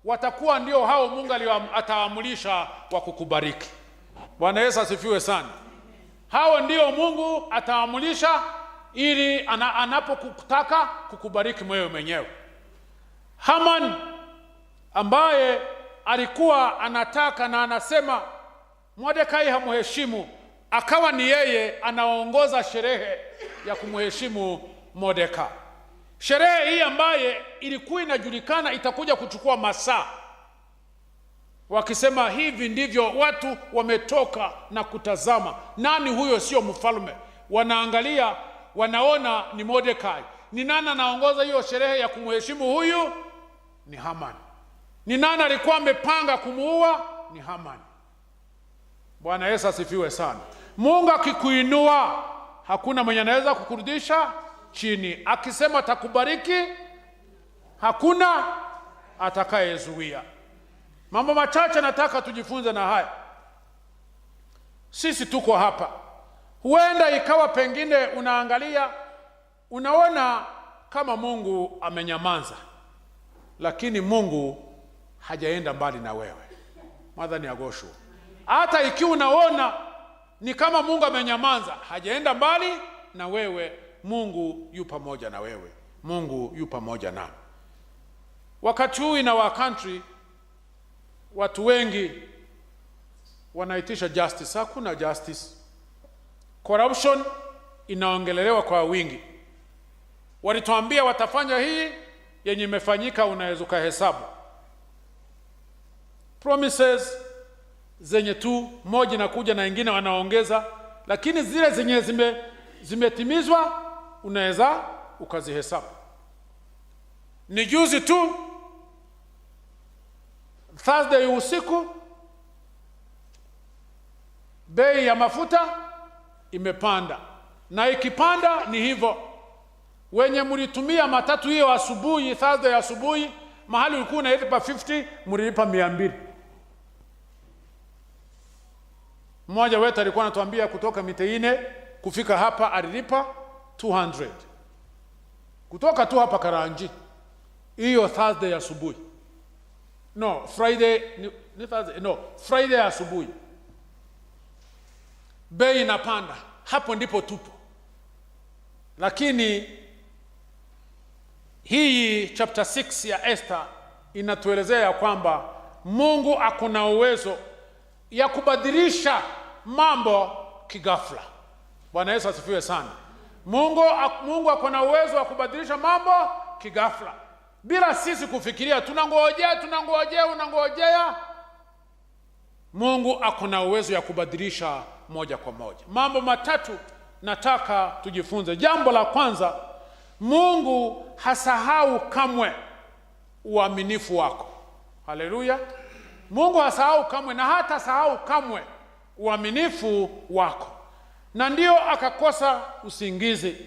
Speaker 4: watakuwa ndio hao Mungu ataamulisha wa kukubariki. Bwana Yesu asifiwe sana. Hao ndio Mungu ataamulisha ili anapokutaka kukubariki wewe mwenyewe. Haman ambaye alikuwa anataka na anasema Mordekai hamheshimu, akawa ni yeye anaongoza sherehe ya kumheshimu Mordekai. Sherehe hii ambaye ilikuwa inajulikana itakuja kuchukua masaa, wakisema hivi ndivyo watu wametoka na kutazama, nani huyo? Sio mfalme. Wanaangalia, wanaona ni Mordekai. Ni nani anaongoza hiyo sherehe ya kumheshimu huyu? Ni Haman. Ni nani alikuwa amepanga kumuua? Ni Haman. Bwana Yesu asifiwe sana. Mungu akikuinua hakuna mwenye anaweza kukurudisha chini. Akisema atakubariki, Hakuna atakayezuia. Mambo machache nataka tujifunze na haya. Sisi tuko hapa, huenda ikawa pengine unaangalia, unaona kama Mungu amenyamaza, lakini Mungu hajaenda mbali na wewe. Mwathani agocwo. Hata ikiwa unaona ni kama Mungu amenyamaza, hajaenda mbali na wewe. Mungu yu pamoja na wewe, Mungu yu pamoja nami. Wakati huu in our country watu wengi wanaitisha justice. Hakuna justice. Corruption inaongelelewa kwa wingi. Walituambia watafanya hii, yenye imefanyika unaweza ukahesabu. Promises zenye tu moja inakuja na ingine wanaongeza, lakini zile zenye zimetimizwa unaweza ukazihesabu. Ni juzi tu Thursday usiku bei ya mafuta imepanda, na ikipanda ni hivyo. Wenye mlitumia matatu hiyo asubuhi, Thursday asubuhi, mahali ulikuwa unalipa 50, mlilipa 200. Mmoja wetu alikuwa anatuambia kutoka Miteine kufika hapa alilipa 200 kutoka tu hapa Karanji, hiyo Thursday asubuhi. No, Friday ni Thursday, no, Friday asubuhi. Bei inapanda, hapo ndipo tupo. Lakini hii chapter 6 ya Esther inatuelezea ya kwamba Mungu akona uwezo ya kubadilisha mambo kighafla. Bwana Yesu asifiwe sana. Mungu akona uwezo wa kubadilisha mambo kighafla bila sisi kufikiria. Tunangojea, tunangojea, unangojea. Mungu akona uwezo ya kubadilisha moja kwa moja. Mambo matatu nataka tujifunze. Jambo la kwanza, Mungu hasahau kamwe uaminifu wako. Haleluya! Mungu hasahau kamwe na hata sahau kamwe uaminifu wako, na ndio akakosa usingizi.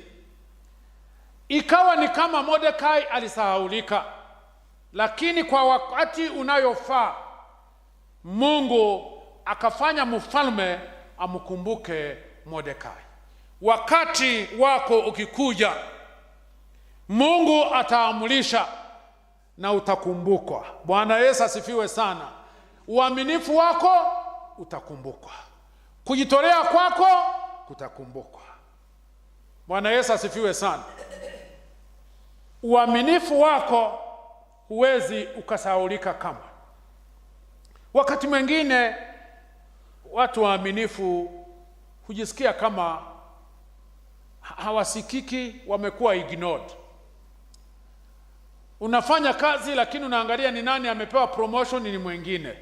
Speaker 4: Ikawa ni kama Mordekai alisahaulika, lakini kwa wakati unayofaa Mungu akafanya mfalme amkumbuke Mordekai. Wakati wako ukikuja, Mungu ataamulisha na utakumbukwa. Bwana Yesu asifiwe sana. Uaminifu wako utakumbukwa, kujitolea kwako kutakumbukwa. Bwana Yesu asifiwe sana. Uaminifu wako huwezi ukasahaulika kamwe. Wakati mwingine watu waaminifu hujisikia kama hawasikiki, wamekuwa ignored. Unafanya kazi lakini unaangalia ni nani amepewa promotion, ni mwingine.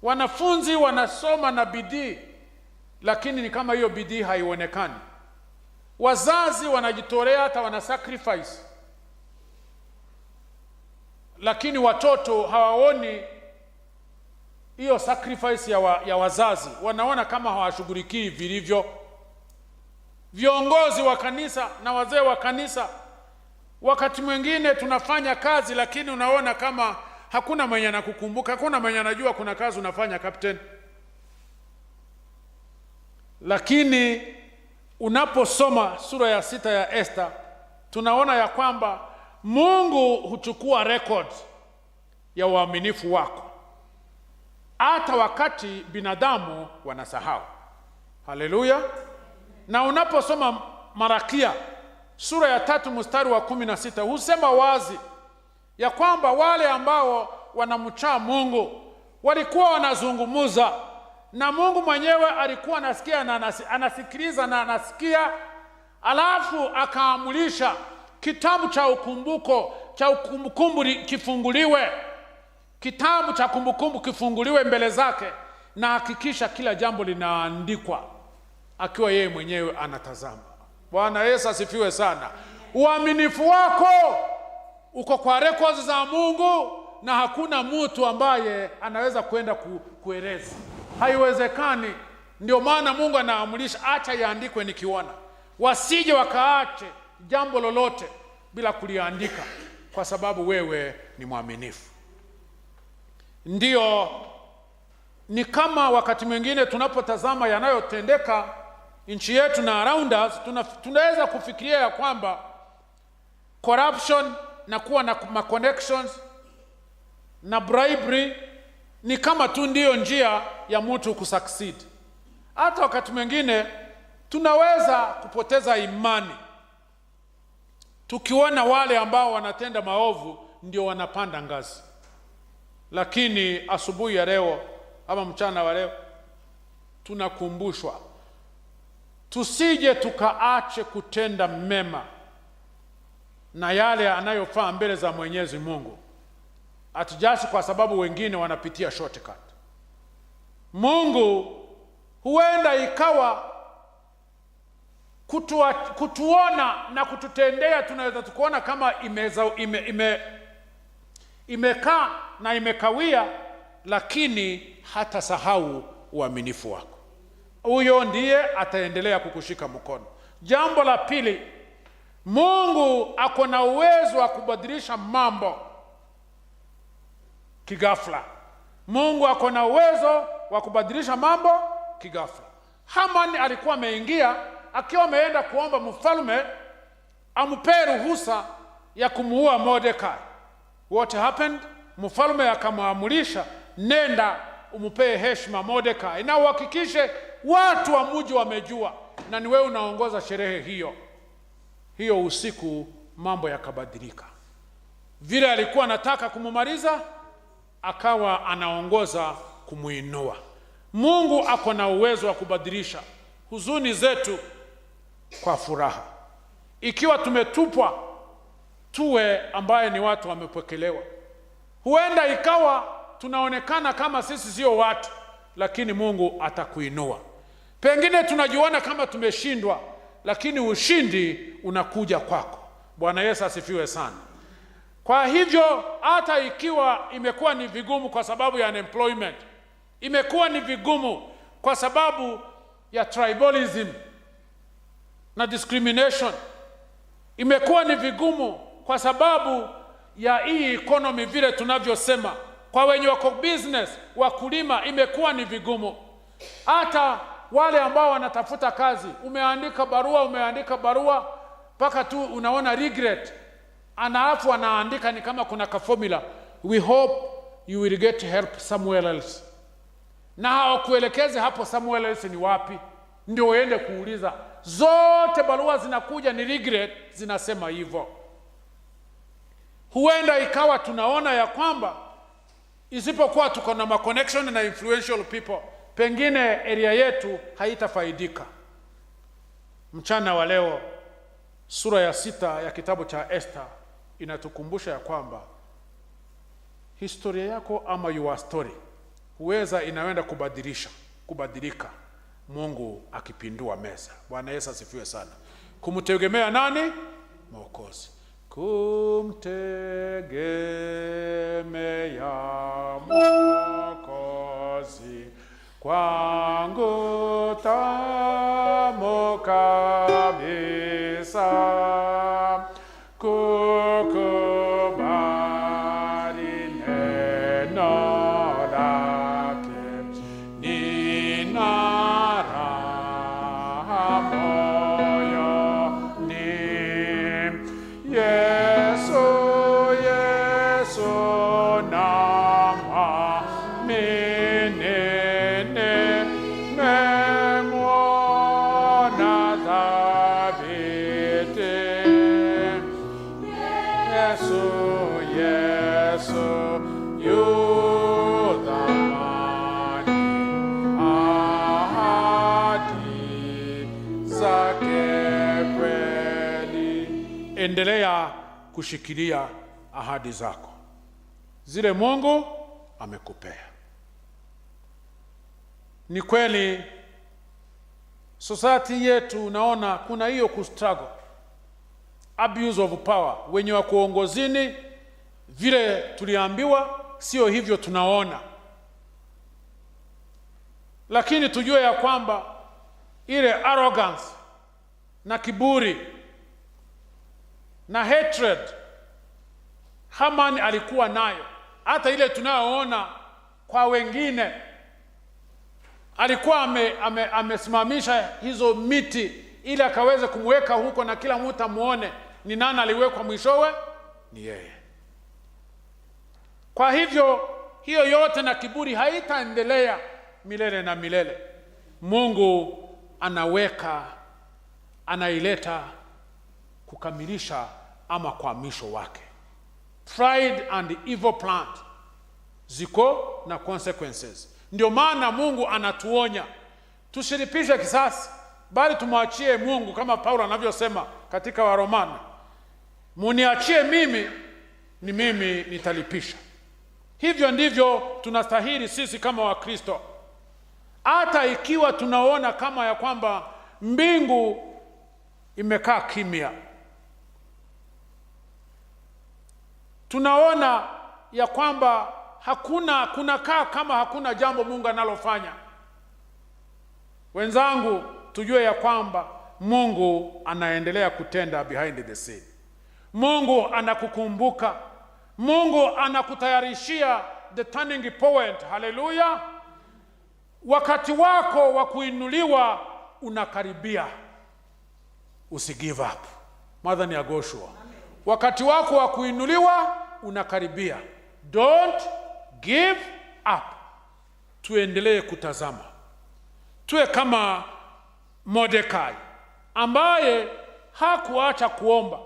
Speaker 4: Wanafunzi wanasoma na bidii, lakini ni kama hiyo bidii haionekani. Wazazi wanajitolea hata wana sacrifice, lakini watoto hawaoni hiyo sacrifice ya wazazi, wanaona kama hawashughulikii vilivyo. Viongozi wa kanisa na wazee wa kanisa, wakati mwingine tunafanya kazi lakini unaona kama hakuna mwenye anakukumbuka, hakuna mwenye anajua kuna kazi unafanya captain. Lakini unaposoma sura ya 6 ya Esther, tunaona ya kwamba Mungu huchukua record ya uaminifu wako hata wakati binadamu wanasahau. Haleluya! Na unaposoma Marakia sura ya 3 mstari wa 16, husema wazi ya kwamba wale ambao wanamcha Mungu walikuwa wanazungumuza na Mungu mwenyewe, alikuwa anasikia na anasikiliza na anasikia, alafu akaamulisha kitabu cha ukumbuko cha kumbukumbu kifunguliwe, kitabu cha kumbukumbu kifunguliwe mbele zake, na hakikisha kila jambo linaandikwa akiwa yeye mwenyewe anatazama. Bwana Yesu asifiwe sana. Uaminifu wako uko kwa records za Mungu, na hakuna mtu ambaye anaweza kwenda kueleza. Haiwezekani. Ndio maana Mungu anaamulisha acha yaandikwe nikiona, wasije wakaache jambo lolote. bila kuliandika, kwa sababu wewe ni mwaminifu. Ndiyo, ni kama wakati mwingine tunapotazama yanayotendeka nchi yetu na around us, tunaweza kufikiria ya kwamba corruption na kuwa na ma connections na bribery ni kama tu ndiyo njia ya mtu kusucceed. Hata wakati mwingine tunaweza kupoteza imani tukiona wale ambao wanatenda maovu ndio wanapanda ngazi. Lakini asubuhi ya leo ama mchana wa leo tunakumbushwa tusije tukaache kutenda mema na yale yanayofaa mbele za Mwenyezi Mungu, ati just kwa sababu wengine wanapitia shortcut. Mungu huenda ikawa kutuona na kututendea, tunaweza tukuona kama imekaa na imekawia, lakini hata sahau uaminifu wako. Huyo ndiye ataendelea kukushika mkono. Jambo la pili, Mungu ako na uwezo wa kubadilisha mambo kighafla. Mungu ako na uwezo wa kubadilisha mambo kighafla. Haman alikuwa ameingia akiwa ameenda kuomba mfalme ampee ruhusa ya kumuua Mordekai. What happened? Mfalme akamwamurisha, nenda umpee heshima Mordekai na uhakikishe watu wa mji wamejua, na ni wewe unaongoza sherehe hiyo. Hiyo usiku mambo yakabadilika. Vile alikuwa anataka kumumaliza, akawa anaongoza kumuinua. Mungu ako na uwezo wa kubadilisha huzuni zetu kwa furaha. Ikiwa tumetupwa, tuwe ambaye ni watu wamepokelewa. Huenda ikawa tunaonekana kama sisi sio watu, lakini Mungu atakuinua. Pengine tunajiona kama tumeshindwa, lakini ushindi unakuja kwako. Bwana Yesu asifiwe sana. Kwa hivyo hata ikiwa imekuwa ni vigumu kwa sababu ya unemployment, imekuwa ni vigumu kwa sababu ya tribalism na discrimination, imekuwa ni vigumu kwa sababu ya hii economy vile tunavyosema, kwa wenye wako business, wakulima, imekuwa ni vigumu. Hata wale ambao wanatafuta kazi, umeandika barua, umeandika barua mpaka tu unaona regret, alafu anaandika ni kama kuna ka formula, "We hope you will get help somewhere else," na hawakuelekeze hapo somewhere else ni wapi, ndio uende kuuliza. Zote barua zinakuja ni regret, zinasema hivyo. Huenda ikawa tunaona ya kwamba isipokuwa tuko na ma connection na influential people, pengine area yetu haitafaidika. Mchana wa leo, sura ya 6 ya kitabu cha Esther inatukumbusha ya kwamba historia yako ama your story huweza inaenda kubadilika Mungu akipindua meza. Bwana Yesu asifiwe sana. Kumtegemea nani? Mwokozi. Kumtegemea Mwokozi kwangu tamu kabisa, kukubali neno lake, nina raha moyoni. Yesu, Yesu namwamini, nimemwona thabiti. Yesu, Yesu yu thamani, ahadi zake kweli. Endelea kushikilia ahadi zako zile Mungu amekupea. Ni kweli society yetu unaona kuna hiyo kustruggle, abuse of power, wenye wa kuongozini vile tuliambiwa sio hivyo tunaona, lakini tujue ya kwamba ile arrogance na kiburi Na hatred Haman alikuwa nayo, hata ile tunayoona kwa wengine. Alikuwa amesimamisha hizo miti ili akaweze kumweka huko na kila mtu amuone ni nani aliwekwa mwishowe, ni yeye. Kwa hivyo hiyo yote na kiburi haitaendelea milele na milele. Mungu anaweka, anaileta kukamilisha ama kwa mwisho wake. Pride and evil plan ziko na consequences. Ndio maana Mungu anatuonya tusilipishe kisasi, bali tumwachie Mungu, kama Paulo anavyosema katika Waromana, muniachie mimi, ni mimi nitalipisha. Hivyo ndivyo tunastahili sisi kama Wakristo, hata ikiwa tunaona kama ya kwamba mbingu imekaa kimya, tunaona ya kwamba hakuna, kunakaa kama hakuna jambo Mungu analofanya. Wenzangu, tujue ya kwamba Mungu anaendelea kutenda behind the scene. Mungu anakukumbuka. Mungu anakutayarishia the turning point. Haleluya! Wakati wako wa kuinuliwa unakaribia. Usi give up. Mwathani agoshwa. Wakati wako wa kuinuliwa unakaribia. Don't give up. Tuendelee kutazama, tuwe kama Mordekai ambaye hakuacha kuomba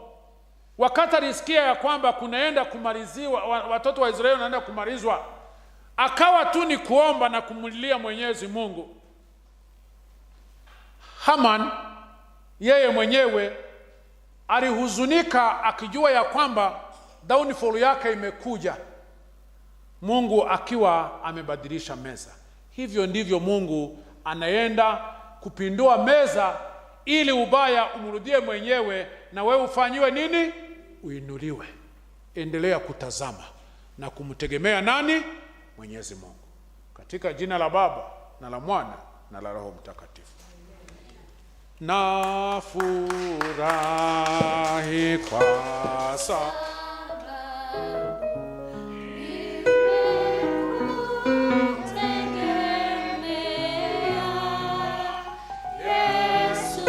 Speaker 4: wakati alisikia ya kwamba kunaenda kumaliziwa, watoto wa Israeli wanaenda kumalizwa, akawa tu ni kuomba na kumlilia Mwenyezi Mungu. Haman yeye mwenyewe alihuzunika akijua ya kwamba downfall yake imekuja, Mungu akiwa amebadilisha meza. Hivyo ndivyo Mungu anaenda kupindua meza ili ubaya umrudie mwenyewe na wewe ufanyiwe nini? Uinuliwe. Endelea kutazama na kumtegemea nani? Mwenyezi Mungu. Katika jina la Baba na la Mwana na la Roho Mtakatifu. Nafurahi kwa sa
Speaker 2: Yesu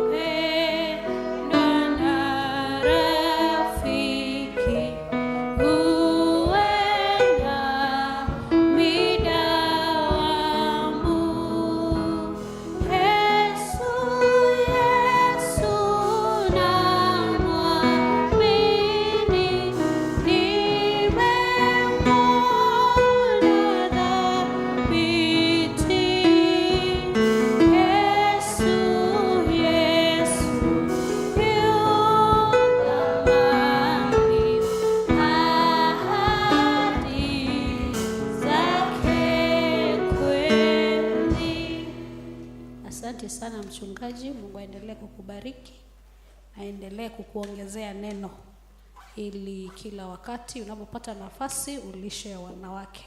Speaker 2: mpendwa na rafiki, uwe nami dawamu. Yesu, Yesu namwamini, nimemwona thabiti. Yesu, Yesu yu thamani, ahadi zake kweli. Asante sana mchungaji, Mungu aendelee kukubariki, aendelee kukuongezea neno ili kila wakati unapopata nafasi ulishe wanawake.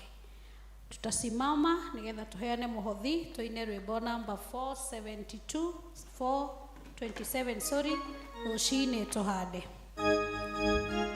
Speaker 2: Tutasimama nigetha tuheane muhothi tuine rwimbo namba 472 427, sorry, rucini tuhande.
Speaker 3: Thank you.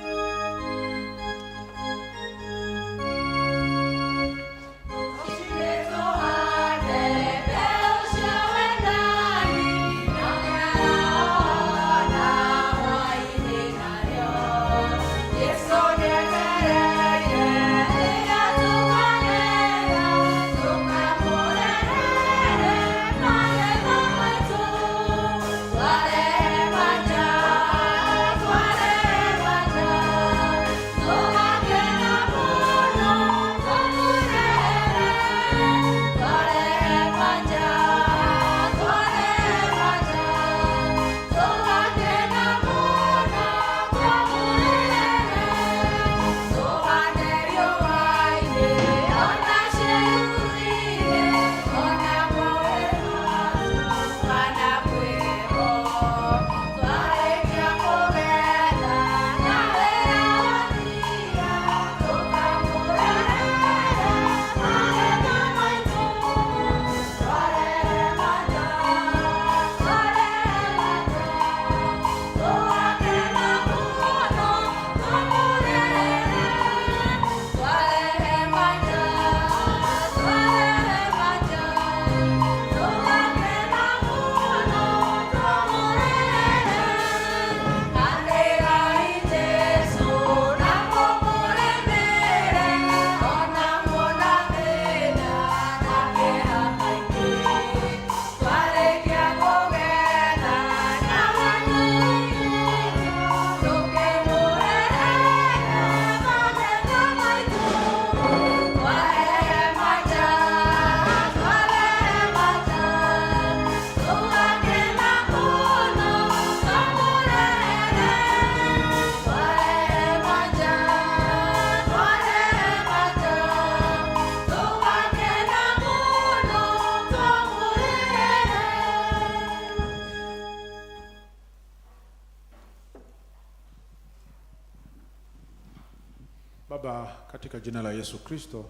Speaker 4: Baba, katika jina la Yesu Kristo,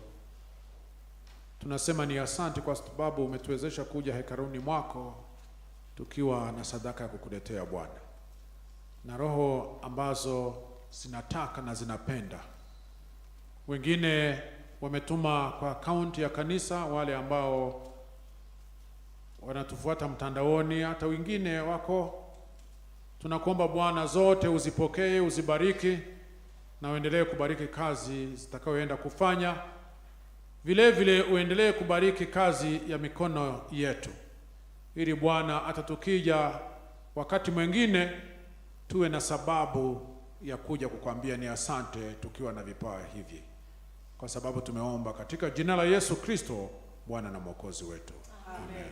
Speaker 4: tunasema ni asante kwa sababu umetuwezesha kuja hekaluni mwako tukiwa na sadaka ya kukuletea Bwana, na roho ambazo zinataka na zinapenda. Wengine wametuma kwa akaunti ya kanisa, wale ambao wanatufuata mtandaoni, hata wengine wako. Tunakuomba Bwana, zote uzipokee, uzibariki na uendelee kubariki kazi zitakayoenda kufanya. Vile vile uendelee kubariki kazi ya mikono yetu, ili Bwana, hata tukija wakati mwingine tuwe na sababu ya kuja kukwambia ni asante tukiwa na vipawa hivi, kwa sababu tumeomba katika jina la Yesu Kristo, Bwana na Mwokozi wetu. Amen.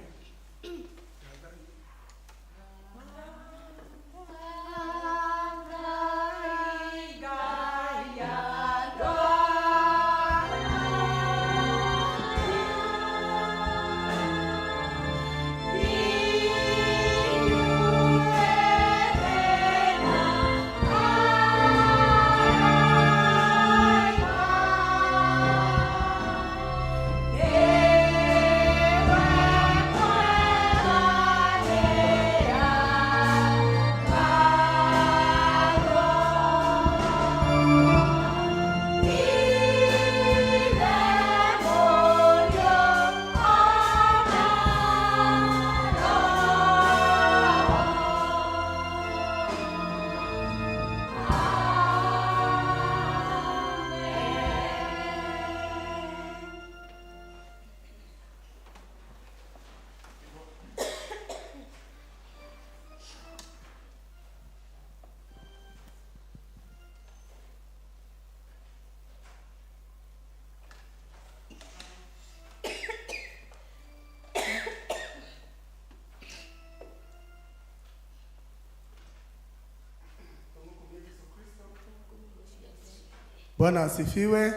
Speaker 8: Bwana asifiwe.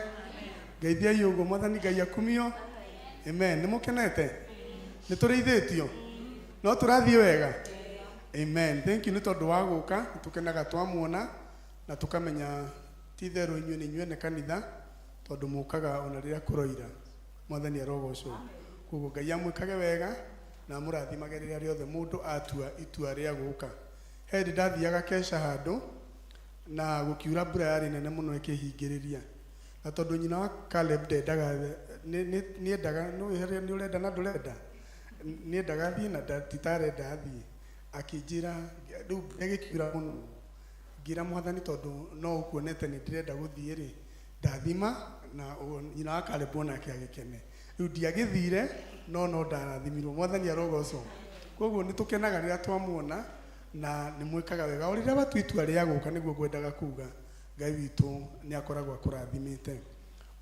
Speaker 8: Ngeithia uguo Mwathani Ngai akumio. Amen. Nĩ mũkenete? Nĩ tũrĩithĩtio? No tũrathiĩ wega? Amen. Thank you nĩ tondũ wa gũka, nĩ tũkenaga twamuona na tũkamenya ti itherũ inyuĩ nĩ inyuĩ ene kanitha tondũ mũkaga ona rĩrĩa kũroira. Mwathani arogocwo. Koguo Ngai amwĩkage wega na amũrathimage rĩrĩa rĩothe mũndũ atua itua rĩa gũka. He hĩndĩ ndathiaga keca handũ na gũkiura mbura yarĩ nene mũno ĩkĩhingĩrĩria, na tondũ nyina wa Caleb ndendaga, nĩendaga nĩ ũrenda na ndũrenda, nĩendaga thiĩ na titarenda athiĩ, akĩnjĩra rĩu mbura ĩgĩkiura mũno, ngĩra Mwathani tondũ no ũkuonete nĩ ndĩrenda gũthiĩ rĩ, ndathima na nyina wa Caleb onake agĩkene. Rĩu ndiagĩthire no no ndarathimirwo. Mwathani arogocwo. Koguo nĩ tũkenaga rĩrĩa twamuona na nĩ mwĩkaga wega. O rĩrĩa watua itua rĩa gũka, nĩguo ngwendaga kuga, Ngai witũ nĩ akoragwo akũrathimĩte.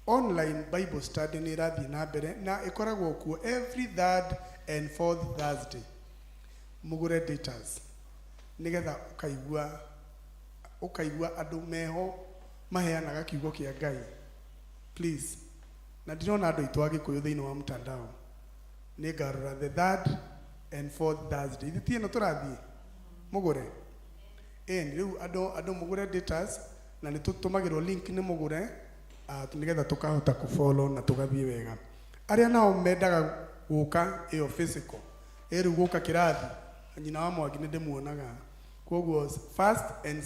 Speaker 8: Online Bible study nĩ ĩrathiĩ na mbere na ĩkoragwo kuo every third and fourth Thursday. Mũgũre datas nĩgetha ũkaigua andũ meho maheanaga kiugo kĩa Ngai. Please, na ndirona andũ aitũ a Gĩkũyũ thĩinĩ wa mtandao, nĩ ngarora the third and fourth Thursday. Ithuĩ ti ĩno tũrathiĩ mũgũre ĩni rĩu andũ mũgũre datas na nĩ tũtũmagĩrwo link nĩ mũgũre, nĩgetha tũkahota kũfollow na tũgathiĩ wega. Arĩa nao mendaga gũka ĩyo physical, ĩ rĩu gũka kĩrathi, nyina wa Mwangi nĩ ndĩmuonaga, koguo first and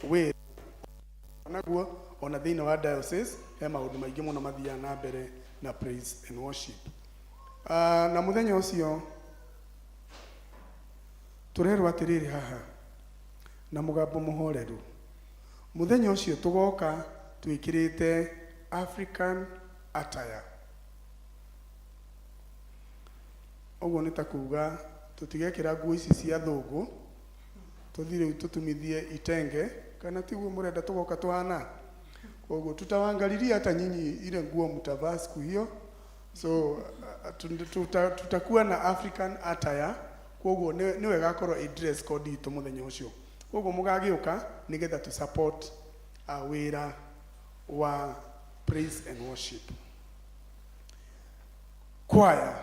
Speaker 8: Wĩra naguo ona thĩinĩ wa diocese he maũndũ maingĩ mũno mathiaga na mbere na praise and worship. Na mũthenya ũcio tũrerwo atĩrĩrĩ haha na mũgambo mũhoreru, mũthenya ũcio tũgoka twĩkĩrĩte African attire. Ũguo nĩ ta kuga tũtigekĩra nguo ici cia thũngũ, tũthiĩ rĩu tũtumithie itenge, kana tiguo mũrenda tũgoka tũhana? Koguo tutawangalilia hata nyinyi ile nguo mtavaa siku hiyo. So tutakuwa na African attire. Koguo nĩ wega akorwo ĩ dress code itũ mũthenya ũcio. Koguo mũgagĩũka nĩgetha tu support wĩra wa praise and worship. Kwaya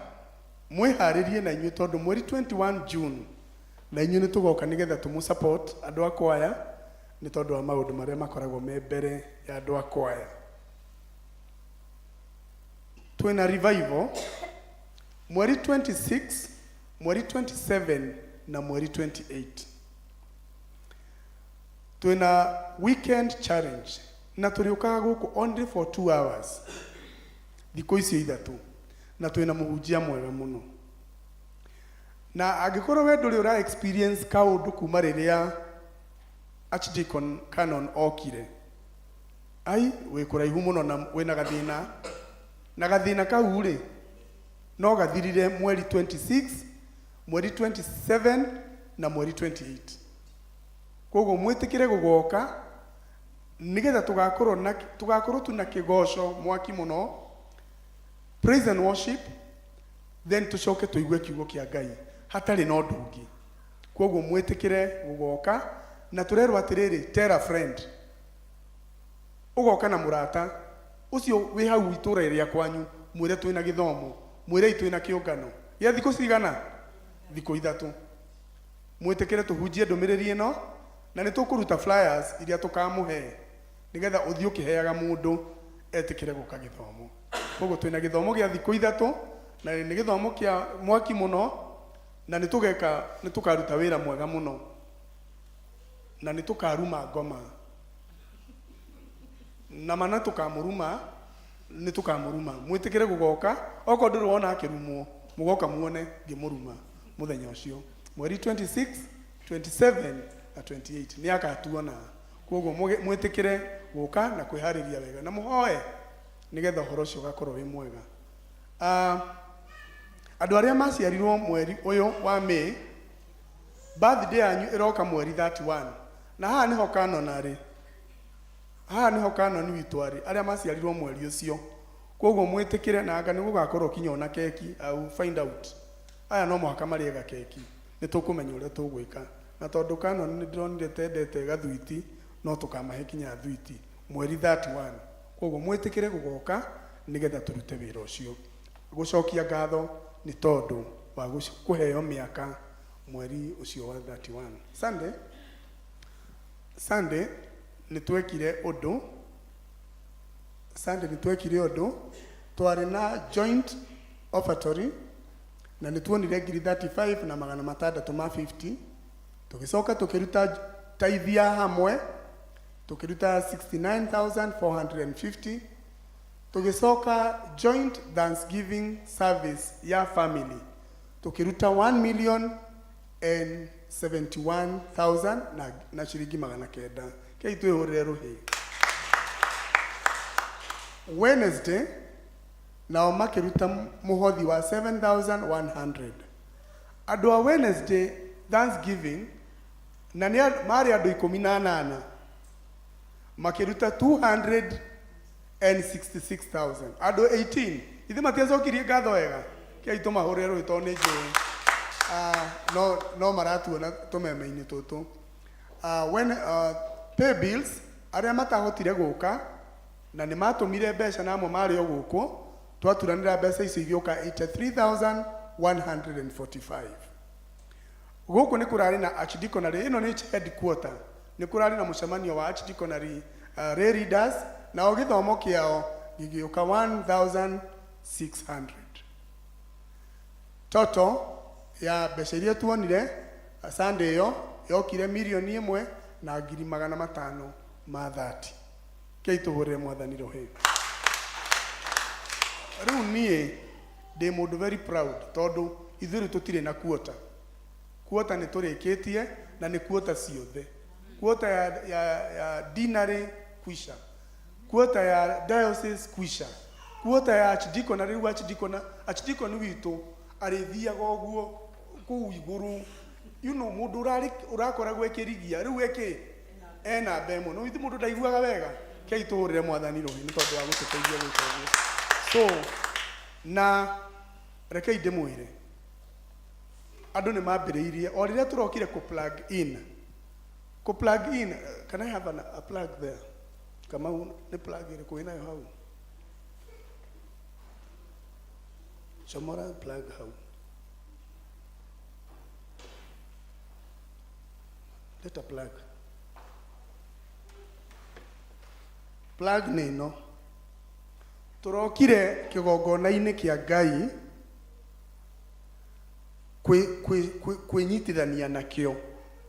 Speaker 8: mwĩharĩrie na inyuĩ, tondũ mweri 21 June na inyuĩ nĩ tũgoka nĩgetha tũmũ support andũ a kwaya, nĩ tondũ wa maũndũ marĩa makoragwo me mbere ya andũ a kwaya. Twĩna revival mweri 26, mweri 27 na mweri 28. Twĩna weekend challenge na tũrĩũkaga gũkũ only for 2 hours thikũ icio ithatũ, na twĩna mũhunjia mwega mũno. Na angĩkorwo we ndũrĩ ũra experience kaũndũ kuma rĩrĩa Archdeacon Canon okire, ai wĩ kũraihu mũno na wĩna gathĩna, na gathĩna kau rĩ no gathirire mweri 26, mweri 27 na mweri 28. Koguo mwĩtĩkĩre gũgoka nĩgetha tũgakorwo tuna kĩgoco mwaki mũno, praise and worship, then tũcoke tũigue kiugo kĩa Ngai hatarĩ na ũndũ ũngĩ. Koguo mwĩtĩkĩre gũgoka, na tũrerwo atĩrĩrĩ, tell a friend, ũgoka na mũrata ũcio wĩ hau itũra rĩa kwanyu, mwĩre twĩna gĩthomo, mwĩrei twĩna kĩũngano gĩa thikũ cigana, thikũ ithatũ. Mwĩtĩkĩre tũhunjie ndũmĩrĩri ĩno, na nĩ tũkũruta flyers iria tũkamũhe nĩgetha ũthiĩ ũkĩheaga mũndũ etĩkĩre gũka gĩthomo. Koguo twĩna gĩthomo gĩa thikũ ithatũ, na nĩ gĩthomo kĩa mwaki mũno, na nĩ tũgeka, nĩ tũkaruta wĩra mwega mũno, na nĩ tũkaruma ngoma na mana tũkamũruma, nĩ tũkamũruma. Mwĩtĩkĩre gũgoka. Okorwo ndũrĩ wona akĩrumwo, mũgoka muone ngĩmũruma mũthenya ũcio mweri 26, 27 na 28. Nĩ akatuona. Koguo mwĩtĩkĩre gũka na kwĩharĩria wega na mũhoe nĩgetha ũhoro ũcio ũgakorwo wĩ mwega. Andũ arĩa maciarirwo mweri ũyũ wa May, birthday yanyu ĩroka mweri 31, na haha nĩho Canon arĩ, haha nĩho Canon witũ arĩ, arĩa maciarirwo mweri ũcio. Koguo mwĩtĩkĩre, na anga nĩ gũgakorwo kinya ona keki. I will find out. Aya no mũhaka marĩe gakeki, nĩ tũkũmenya ũrĩa tũgwĩka. Na tondũ Canon nĩ ndĩronire tendete gathwiti, no tũkamahe kinya thwiti mweri 31. Koguo mwĩtĩkĩre gũgoka nĩgetha tũrute wĩra ũcio, gũcokia ngatho nĩ tondũ wa kũheo mĩaka mweri ũcio wa 31. Sunday nĩ twekire ũndũ. Sunday nĩ twekire ũndũ, twarĩ na joint offertory na nĩ tuonire ngiri 35 na magana matandatũ ma 50. Tũgĩcoka tũkĩruta tithe ya hamwe, tũkĩruta 69,450. Tũgĩcoka joint thanksgiving service ya family, tũkĩruta 1 million and 71,000 na ciringi magana kenda. Kei twĩhũrĩre rũhĩ. Wednesday nao makĩruta mũhothi wa 7100. Andũ a Wednesday thanksgiving na nĩ marĩ andũ 18, makĩruta 266,000. Andũ 18 ithe matiacokirie ngatho wega. Kei tũmahũrĩre rũhĩ, tondũ nĩ njũĩ no maratuona tũmeme-inĩ tũtũ. When pay bills, arĩa matahotire gũka na nĩ matũmire mbeca, na amwe marĩ o gũkũ, twaturanĩra mbeca icio igĩũka 83,145. Gũkũ nĩ kũrarĩ na archdeaconry, ĩno nĩ headquarter, nĩ kũrarĩ na mũcemanio wa archdeaconry lay leaders, nao gĩthomo kĩao gĩgĩũka 1600. Total ya mbeca iria tuonire Sunday ĩyo yokire mirioni ĩmwe na ngiri magana matano ma 30. Kei tũhũrĩre Mwathani rũhĩ. Rĩu niĩ ndĩ mũndũ very proud tondũ ithuĩ rĩu tũtirĩ na quota. Quota nĩ tũrĩkĩtie na nĩ quota ciothe. Quota ya deanery kwisha, quota ya diocese kwisha, quota ya archdeacon. Na rĩu archdeacon witũ arĩthiaga ũguo kũu igũrũ, mũndũ ũrarĩ ũrakoragwo ĩkĩrigia rĩu ĩkĩ ena mbe mũno. Ithu mũndũ ndaiguaga wega. Kei tũhũrĩre Mwathani rũhĩ nĩ tondũ wa gũtũteithia gwĩka ũguo. So na rekei ndĩmwĩre, andũ nĩ mambĩrĩirie o rĩrĩa tũrokire kũ plug in, kũ plug in. Can I have a plug there? Kamau, nĩ plug ĩrĩkũ wĩnayo hau? Comora plug hau. Leta plug. Plug nĩ ĩno. Tũrokire kĩgongona-inĩ kĩa Ngai kwĩnyitithania nakĩo.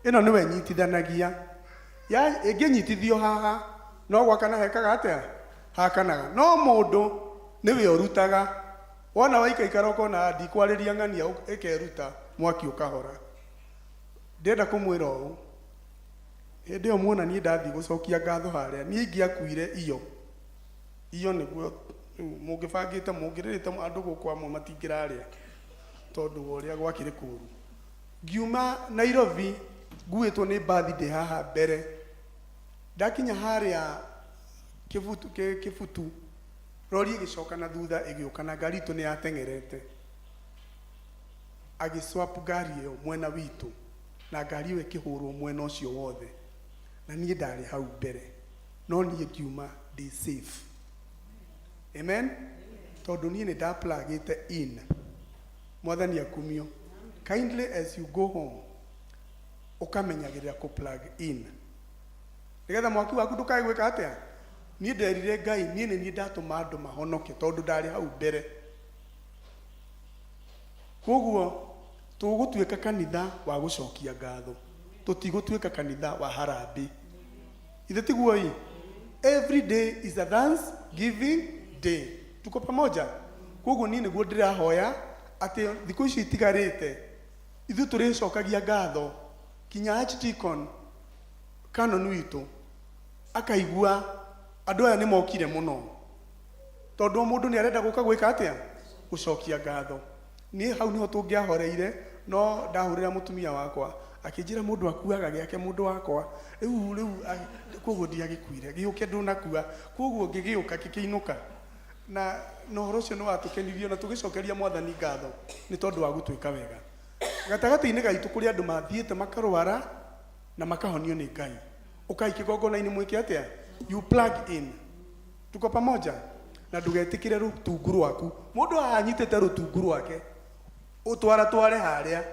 Speaker 8: Ĩno nĩwe nyitithanagia ya ĩngĩnyitithio haha no gwakana hekaga atĩa? Hakanaga. No mũndũ nĩwe ũrutaga. Wona waikaikara ũkona ndikwarĩria ng'ania, ĩkeruta mwaki ũkahora. Ndĩrenda kũmwĩra ũũ, hĩndĩ ĩyo muona niĩ ndathiĩ gũcokia ngatho harĩa, niĩ ingĩakuire iyo iyo nĩguo rĩu mũngĩbangĩte mũngĩrĩrĩte andũ gũkũ amwe matingĩrarĩa tondũ wa ũrĩa gwakĩrĩ kũũru. Ngiuma Nairobi nguĩtwo nĩ mbathi ndĩ haha mbere, ndakinya harĩa Kĩbutu, Kĩbutu, rori ĩgĩcoka na thutha ĩgĩũka na ngari itũ nĩ yateng'erete. Agĩswap ngari ĩyo mwena witũ na ngari ĩyo ĩkĩhũrwo mwena ũcio wothe, na niĩ ndarĩ hau mbere, no niĩ ngiuma ndĩ safe. Amen. Tondũ niĩ nĩ ndaplugĩte in. Mwathani akumio. Kindly, as you go home, ũkamenyagĩrĩra kũ plug in nĩgetha mwaki waku ndũkae gwĩka atĩa. Niĩ nderire Ngai niĩ nĩ niĩ ndatũma andũ mahonoke tondũ ndarĩ hau mbere. Koguo tũgũtuĩka kanitha wa gũcokia ngatho, tũtigũtuĩka kanitha wa harambĩ. Ithe tiguo ĩ? Every day is a thanksgiving day. Tuko pamoja? Koguo niĩ nĩguo ndĩrahoya atĩ thikũ ici itigarĩte ithuĩ tũrĩcokagia ngatho kinya archdeacon canon witũ akaigua andũ aya nĩ mokire mũno, tondũ o mũndũ nĩ arenda gũka gwĩka atĩa? Gũcokia ngatho. Niĩ hau nĩho tũngĩahoreire, no ndahũrĩra mũtumia wakwa akĩnjĩra mũndũ akuaga gĩake, mũndũ wakwa rĩu koguo ndiagĩkuire gĩũke ndũnakua. Koguo ngĩgĩũka kĩkĩinũka na ũhoro ũcio nĩ watũkenirie na tũgĩcokeria Mwathani ngatho nĩ tondũ wa gũtwĩka wega. Gatagatĩ-inĩ gaitũ kũrĩ andũ mathiĩte makarwara na makahonio nĩ Ngai. Ũkai kĩgongona-inĩ mwĩke atĩa? You plug in. Tuko pamoja? Na ndũgetĩkĩre rũtungu rwaku. Mũndũ haha anyitĩte rũtungu rwake ũtwara tware harĩa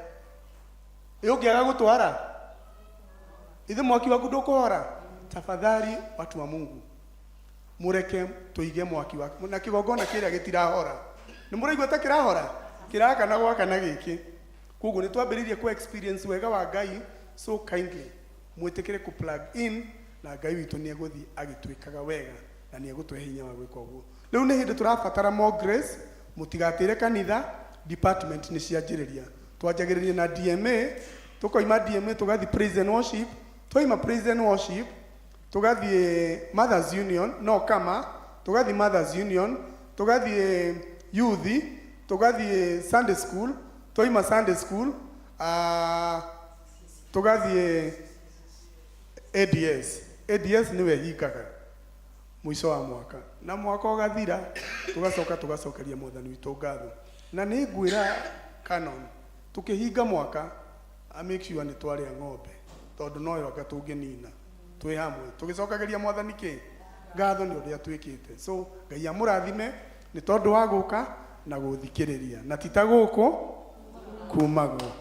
Speaker 8: ĩ, ũngĩaga gũtwara ithe mwaki waku ndũkũhora. Tafadhali, watu wa Mungu, mũreke tũige mwaki waku na kĩgongona kĩrĩa gĩtirahora. Nĩ mũraigua ta kĩrahora kĩrakana gwakana gĩkĩ. Koguo nĩ twambĩrĩirie ku experience wega wa Ngai. So kindly mwĩtĩkĩre ku plug in na Ngai witũ nĩ egũthiĩ agĩtwĩkaga wega na nĩ egũtũhe hinya wa gwĩka ũguo. Rĩu nĩ hĩndĩ tũrabatara more grace. Mũtigatĩre kanitha. Department nĩ cianjĩrĩria. Twanjagĩrĩria na DMA, tũkoima DMA tũgathiĩ praise and worship, twaima praise and worship tũgathiĩ Mothers Union, no kama tũgathiĩ Mothers Union, tũgathiĩ youth, tũgathiĩ Sunday school, twaima Sunday school tũgathiĩ ADS. ADS nĩwe hingaga mũico wa mwaka na mwaka ũgathira tũgacoka tũgacokeria Mwathani witũ ngatho. Na nĩ ngwĩra canon, tũkĩhinga mwaka a make sure nĩ twarĩa ng'ombe tondũ noyo anga tũngĩnina twĩ hamwe tũgĩcokagĩria Mwathani kĩ ngatho nĩ ũrĩa twĩkĩte. So Ngai amũrathime nĩ tondũ wa gũka na gũthikĩrĩria na ti ta gũkũ kumagwo.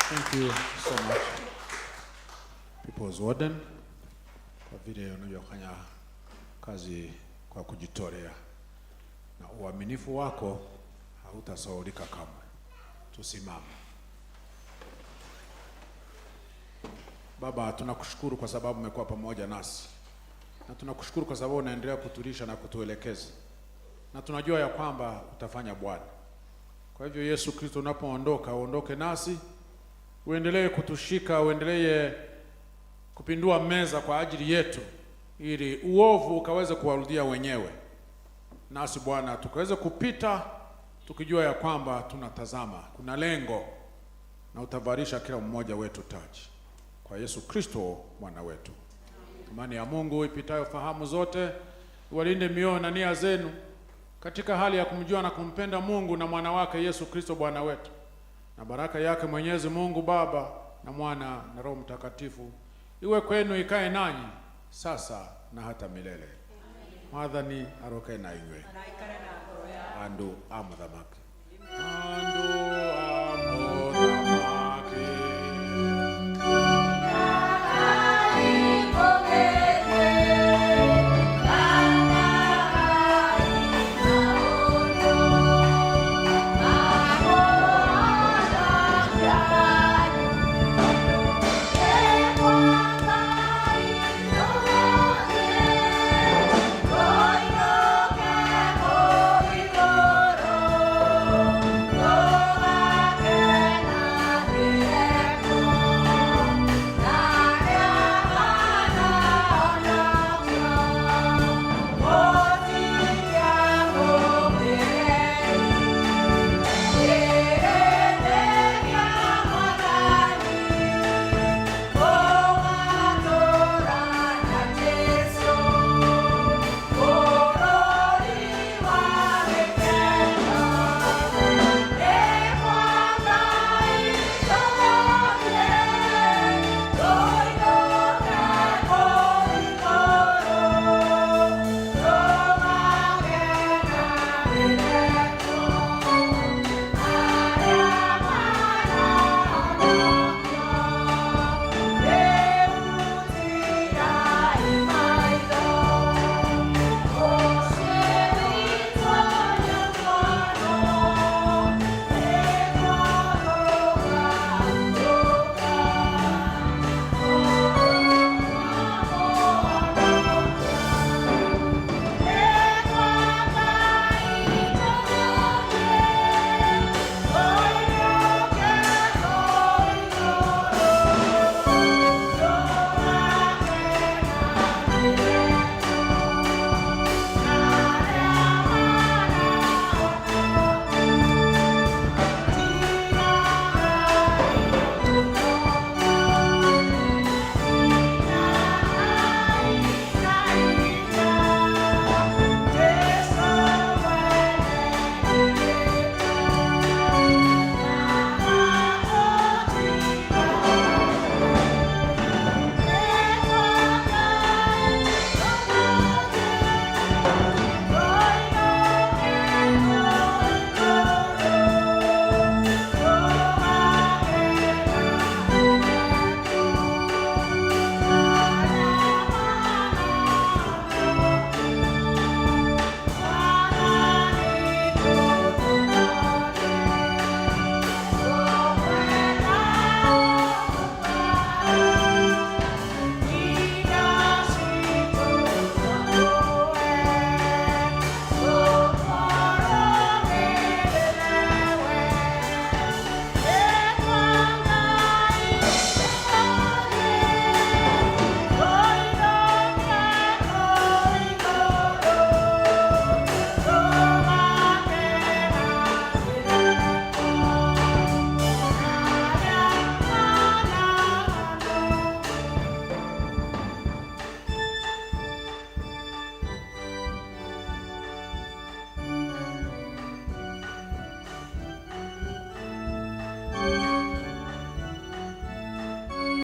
Speaker 4: Thank you so much, People's Warden, kwa vile unavyofanya kazi kwa kujitolea na uaminifu wako hautasahaulika kamwe. Tusimame. Baba, tunakushukuru kwa sababu umekuwa pamoja nasi, na tunakushukuru kwa sababu unaendelea kutulisha na kutuelekeza, na tunajua ya kwamba utafanya Bwana. Kwa hivyo Yesu Kristo, unapoondoka uondoke nasi, uendelee kutushika, uendelee kupindua meza kwa ajili yetu, ili uovu ukaweze kuwarudia wenyewe, nasi Bwana tukaweze kupita tukijua ya kwamba tunatazama, kuna lengo, na utavarisha kila mmoja wetu taji kwa Yesu Kristo Bwana wetu. Amani ya Mungu ipitayo fahamu zote iwalinde mioyo na nia zenu katika hali ya kumjua na kumpenda Mungu na mwana wake Yesu Kristo Bwana wetu, na baraka yake Mwenyezi Mungu Baba na Mwana na Roho Mtakatifu iwe kwenu, ikae nanyi sasa na hata milele. Mwathani aroke na inywe andu a muthamaki.